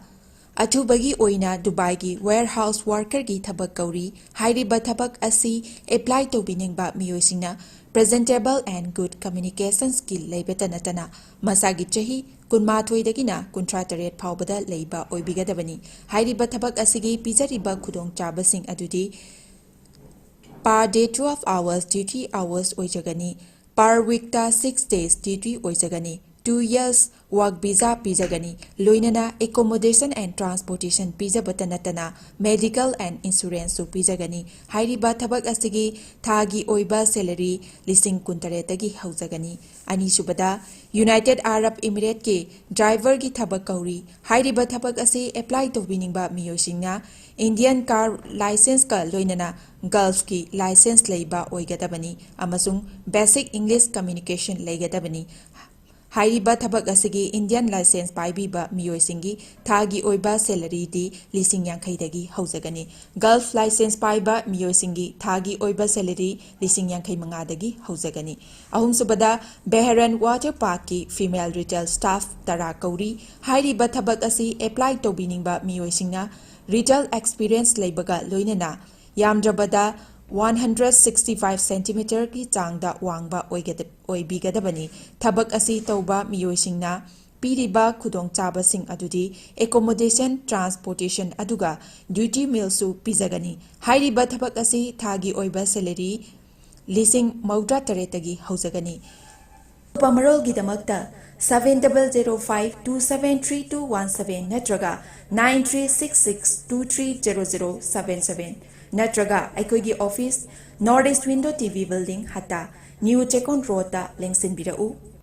ꯑꯊꯨꯕꯒꯤ ꯑꯣꯏꯅ ꯗꯨꯕꯥꯏꯒꯤ warehouse workerꯒꯤ ꯊꯕꯛ ꯀꯧꯔꯤ꯫ ꯍꯥꯏꯔꯤꯕ ꯊꯕꯛ ꯑꯁꯤ apply ꯇꯧꯕꯤꯅꯤꯡꯕ ꯃꯤꯑꯣꯏꯁꯤꯡꯅ presentable and good communication skill ꯂꯩꯕꯇ ꯅꯠꯇꯅ ꯃꯁꯥꯒꯤ ꯆꯍꯤ ꯀꯨꯟꯃꯥꯊꯣꯏꯗꯒꯤꯅ ꯀꯨꯟꯊ꯭ꯔꯥ ꯇꯔꯦꯠ ꯐꯥꯎꯕꯗ ꯂꯩꯕ ꯑꯣꯏꯕꯤꯒꯗꯕꯅꯤ꯫ ꯍꯥꯏꯔꯤꯕ ꯊꯕꯛ ꯑꯁꯤꯒꯤ ꯄꯤꯖꯔꯤꯕ ꯈꯨꯗꯣꯡꯆꯥꯕꯁꯤꯡ ꯑꯗꯨꯗꯤ per day twelve hours duty hours ꯑꯣꯏꯖꯒꯅꯤ꯫ Per weekꯇ six days duty ꯑꯣꯏꯖꯒꯅꯤ꯫ Two years work visa ꯄꯤꯖꯒꯅꯤ꯫ ꯂꯣꯏꯅꯅ accommodation and transportation ꯄꯤꯖꯕꯇ ꯅꯠꯇꯅ medical and insuranceꯁꯨ ꯄꯤꯖꯒꯅꯤ꯫ ꯍꯥꯏꯔꯤꯕ ꯊꯕꯛ ꯑꯁꯤꯒꯤ ꯊꯥꯒꯤ ꯑꯣꯏꯕ salary ꯂꯤꯁꯤꯡ ꯀꯨꯟꯇꯔꯦꯠꯇꯒꯤ ꯍꯧꯖꯒꯅꯤ꯫ ꯑꯅꯤꯁꯨꯕꯗ, United Arab Emirateꯀꯤ driverꯒꯤ ꯊꯕꯛ ꯀꯧꯔꯤ꯫ ꯍꯥꯏꯔꯤꯕ ꯊꯕꯛ ꯑꯁꯤ apply ꯇꯧꯕꯤꯅꯤꯡꯕ ꯃꯤꯑꯣꯏꯁꯤꯡꯅ Indian car licenceꯀ ꯂꯣꯏꯅꯅ Gulfꯀꯤ license ꯂꯩꯕ ꯑꯣꯏꯒꯗꯕꯅꯤ ꯑꯃꯁꯨꯡ basic English communication ꯂꯩꯒꯗꯕꯅꯤ꯫ ꯍꯥꯏꯔꯤꯕ ꯊꯕꯛ ꯑꯁꯤꯒꯤ Indian license ꯄꯥꯏꯕꯤꯕ ꯃꯤꯑꯣꯏꯁꯤꯡꯒꯤ ꯊꯥꯒꯤ ꯑꯣꯏꯕ salaryꯗꯤ ꯂꯤꯁꯤꯡ ꯌꯥꯡꯈꯩꯗꯒꯤ ꯍꯧꯖꯒꯅꯤ꯫ Gulf license ꯄꯥꯏꯕ ꯃꯤꯑꯣꯏꯁꯤꯡꯒꯤ ꯊꯥꯒꯤ ꯑꯣꯏꯕ salary ꯂꯤꯁꯤꯡ ꯌꯥꯡꯈꯩ ꯃꯉꯥꯗꯒꯤ ꯍꯧꯖꯒꯅꯤ꯫ ꯑꯍꯨꯝꯁꯨꯕꯗ, Bahrain water parkꯀꯤ female retail staff ꯇꯔꯥ ꯀꯧꯔꯤ꯫ ꯍꯥꯏꯔꯤꯕ ꯊꯕꯛ ꯑꯁꯤ apply ꯇꯧꯕꯤꯅꯤꯡꯕ ꯃꯤꯑꯣꯏꯁꯤꯡꯅ retail experience ꯂꯩꯕꯒ ꯂꯣꯏꯅꯅ ꯌꯥꯝꯗ꯭ꯔꯕꯗ one hundred sixty five centimeterꯒꯤ ꯆꯥꯡꯗ ꯋꯥꯡꯕ ꯑꯣꯏꯒꯗ-, ꯑꯣꯏꯕꯤꯒꯗꯕꯅꯤ꯫ ꯊꯕꯛ ꯑꯁꯤ ꯇꯧꯕ ꯃꯤꯑꯣꯏꯁꯤꯡꯅ ꯄꯤꯔꯤꯕ ꯈꯨꯗꯣꯡꯆꯥꯕꯁꯤꯡ ꯑꯗꯨꯗꯤ accommodation, transportation ꯑꯗꯨꯒ duty mealꯁꯨ ꯄꯤꯖꯒꯅꯤ꯫ ꯍꯥꯏꯔꯤꯕ ꯊꯕꯛ ꯑꯁꯤ ꯊꯥꯒꯤ ꯑꯣꯏꯕ salary ꯂꯤꯁꯤꯡ ꯃꯧꯗ꯭ꯔꯥ ꯇꯔꯦꯠꯇꯒꯤ ꯍꯧꯖꯒꯅꯤ꯫ ꯑꯇꯣꯞꯄ ꯃꯔꯣꯜꯒꯤꯗꯃꯛꯇ seven double zero five two seven three two one seven ꯅꯠꯇ꯭ꯔꯒ nine three six six two three zero zero seven seven ꯅꯠꯇ꯭ꯔꯒ ꯑꯩꯈꯣꯏꯒꯤ office, North East Window T V Building, ꯍꯠꯇꯥ, New ꯆꯦꯛꯀꯣꯟ ꯔꯣꯗꯇ ꯂꯦꯡꯁꯤꯟꯕꯤꯔꯛꯎ꯫